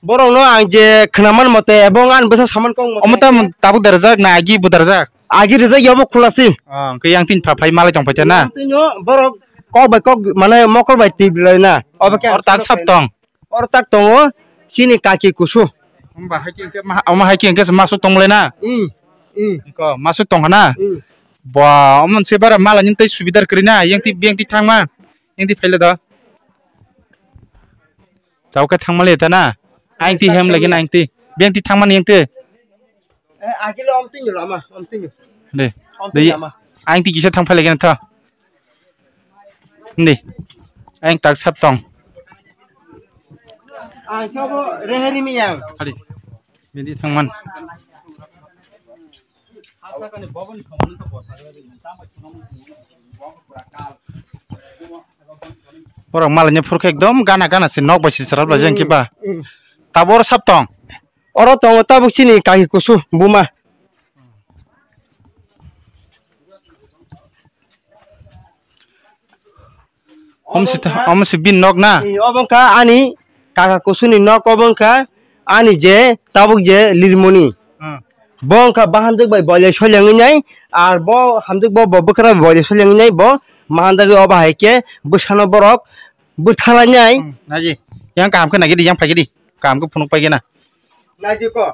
Borok no ang je khwnaman mote, ebong ani bwsa saman kok mote. Omo tam tabuk darajak na agi bo darajak? Agi rijak yobo khulasi. Ah, hwnkhe yang tin pha phai malai tong phai na. Yang tin yo borok kok bai kok mane mokol bai twi bilai na. Obo khe or tak sap tong. Or tak tongo chini kaki kusu. Hamba hai khe hwnkhe ma-, omo hai khe hwnkhe se masuk tong lai na. Hmm. Hmm. Ko masuk tong na. Hmm. Ba omo se bara malanya tei subidar kwrwi na, yang ti, yang ti thangma. Yang ti phaile da. Tau khe thangmali ta na. Ang ti hem lagi na ang ti. Beng ti thangmani yang ti. Eh, agile om tinyo lama, om tinyo. De. Om De. Tinyo lama. Ang ti kisa thang phaile gena tha. Hindi. Ang tak sap tong. Ang kabo reheri miyang. Hari. Beng ti thangman. Borok malanya phurkhe ekdom gana gana se nok bai se chwrap lai jeng kiba. Mm. Tabor sap tong. Oro tongo tabuk chini kaki kusu buma. Om si, om si bin nok na? Ee, obo wngkha ani kaka kusuni nok, obo wngkha ani je tabuk je lirmoni. Hmm. Bo wngkha bahamjwk bai boilai soilangwi nai, ar bo hamjwk bo, bo bwkra bai boilai soilangwi nai, bo mahanjagwi obo hai khe bwsano borok bwtharlainai. Hmm, naji. Yang kaham khe nai di, yang phai di. Kaham khe phunuk pai gana. Naidi ko.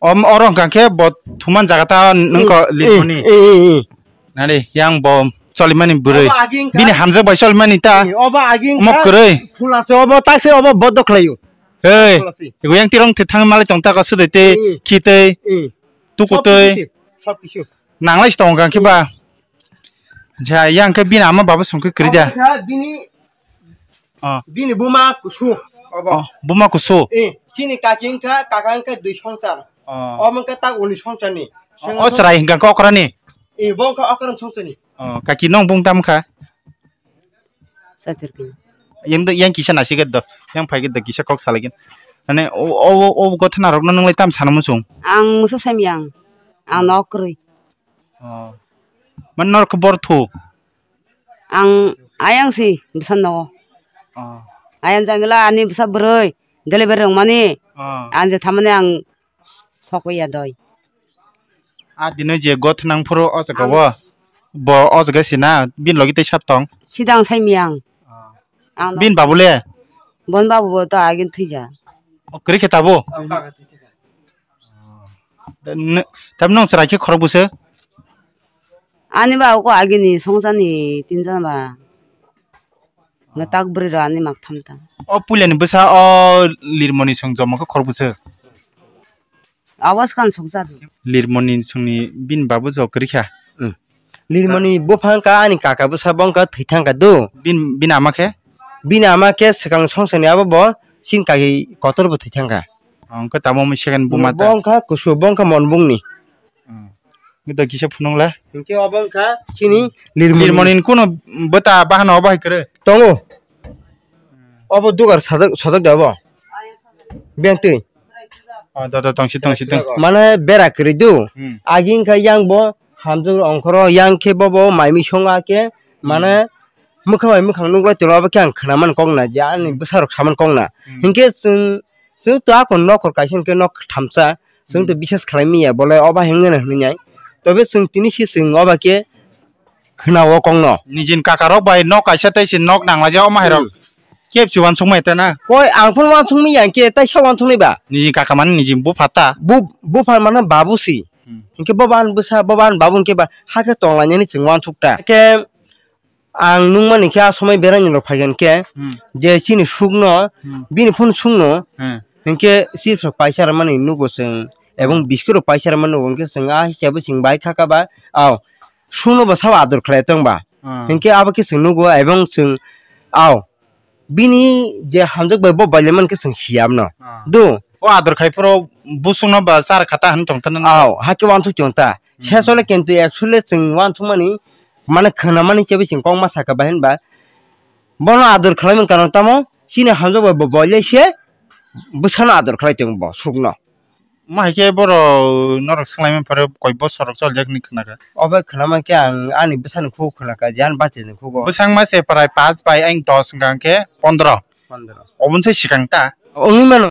Om, oro hwnkha khe bo thuman jaga ta nung ko lirmoni. Eh, eh, eh, eh. Nani, yang bo cholimani bwrwi. Obo agi wngkha. Bini hamjak bai cholimani ta. Eh, obo agi wngkha. Omo kwrwi. Phulase obo taise obo bodo khlaio. Hey, phulase. Ego yang tirong thangwi malai tong ta ko sudai tei, eh, khitei, eh, tukutei. Sob kisu, sob kisu. Nanglai si tong hwnkha khe ba. Ja, yang khe bini ama baba song khe kwrwi da. Obo wngkha bini Ah. Bini buma kusu. Obo. Oh, buma kusu. Eh, chini kaki wngkha, kaka wngkha dui songchar. Oh. Omo wngkha tak uni songchani. O chwrai hwnkha khe okrani? Eh, bo wngkha okrani songchani. Oh, kaki nong bung tam kha? Satirkini. Yang do, yang kisa nasi ged do, yang phai ged do, kisa kok salai gin. Mane o, o, o, o gotha narok no nung lai tam sana muchung? Ang musa sam yang, ang nok kwrwi. Oh. Man norok bor thu? Ang ayang si bwsa nogo. Oh. Ayang jangla ani bwsa bwrwi delivery rwngmani. Oh. Ang je thamani ang sokwi ya doi. A dino je gotha nang phuru o jaga o. Bo o jaga sina bin logi tei sap tong. Sidang sai miyang. Oh. Ang bin babu le? Bon babu bo to agin thwija. O kwrwi khe tabo? Ang baga thwi thika. Tam nung chwrai khe khorok bwswk? Ani ba ko agini songchani tinjon ba. Nga tak bwrwi ro ani mak tham ta. O puilani bwsa o lirmoni song jomo khe khorok bwswk? Awas kan sokjak. Lirmoni songni bin babu jo kwrwi kha. Hmm. Lirmoni buphang ka ani kaka bwsa bongkha thwi thangkha do. Bin, bin ama khe? Bini ama khe swkang songchani abo bo sin kaki kotor bo thwi thangkha. Ang khe tamo mui second buma ta. Bongkha kusu bongkha mon bungni. Hmm. Ngi to kisa phunung la. Hinkhe obo wngkha chini lirmoni. Lirmoni kuno bwta bahano obo hai kwrwi? Tongo. Obo dugar sajak, sajak da obo. Bentwi. Oh, da, da, tongsi, tongsi, tong. Mane bera kwrwi du. Hmm. Agi wngkha yang bo hamjwk ongkhoro, yang khe bobo mai misonga khe, mane mwkhang bai mwkhang nukla tolo, obo khe ang khwnaman kokna je ani bwsarok saman kokna. Hmm. Hinkhe chwng, chwng to akon nokhor kaisa hinkhe nok thamsa, chwng to bises khlai manya bolai obo hengeno hwnwi nai. Tobe chwng tini se chwng obo khe khwnao kokno. Nijin kakarok bai nok kaisa tei se nok nanglaijak omo hairok. Hmm. Kebsi wansukmai ta na? Koi ang phano wansukmaya hinkhe tei sa wansuknai ba? Nijin kaka mani nijin bupha ta. Bu-, bupha mano babu si. Hmm. Hinkhe bobo ani bwsa, bobo ani babu hinkhe ba hakhe tonglainani chwng wansuk ta. Khe ang nukmani khe a somoi beraini rok phaigen khe, hmm, je chini sukno, hmm, bini phone sukno, hmm, hinkhe chips rok paisa rwmani nugo chwng, ebong biscuit rok paisa rwmani nugo, hinkhe chwng a hisabe chwng bai kha kha ba, aw, sukno bo sabo ador khlai tong ba. Hmm. Hinkhe abo khe chwng nugo, ebong chwng, aw, bini je hamjak bai bo bailai mankhe chwng siya mano. Ah. Do. O ador khai phuru busungno ba char kha ta hwn tong thana. Aw, hakhe wansuk tong ta. Hmm. Se chole kintu actually chwng wansukmani, mane khwnamani se bising kok ma saka ba hinba. Bono ador khlai mani karon tamo chini hamjak bai bo bailai se bwsano ador khlai tong bo sukno. Ma hai khe boro norok swnglaimani pharo koi bosor rok choljak hinwi khna kha. Obo khna mankhe ang ani bwsani khugo khna kha, je ani bachai ni khugo. Bwsang ma se prai paanch bai ayang dos hwnkha khe pondro. Pondro. Oboni se swkang ta. Wngwi mano.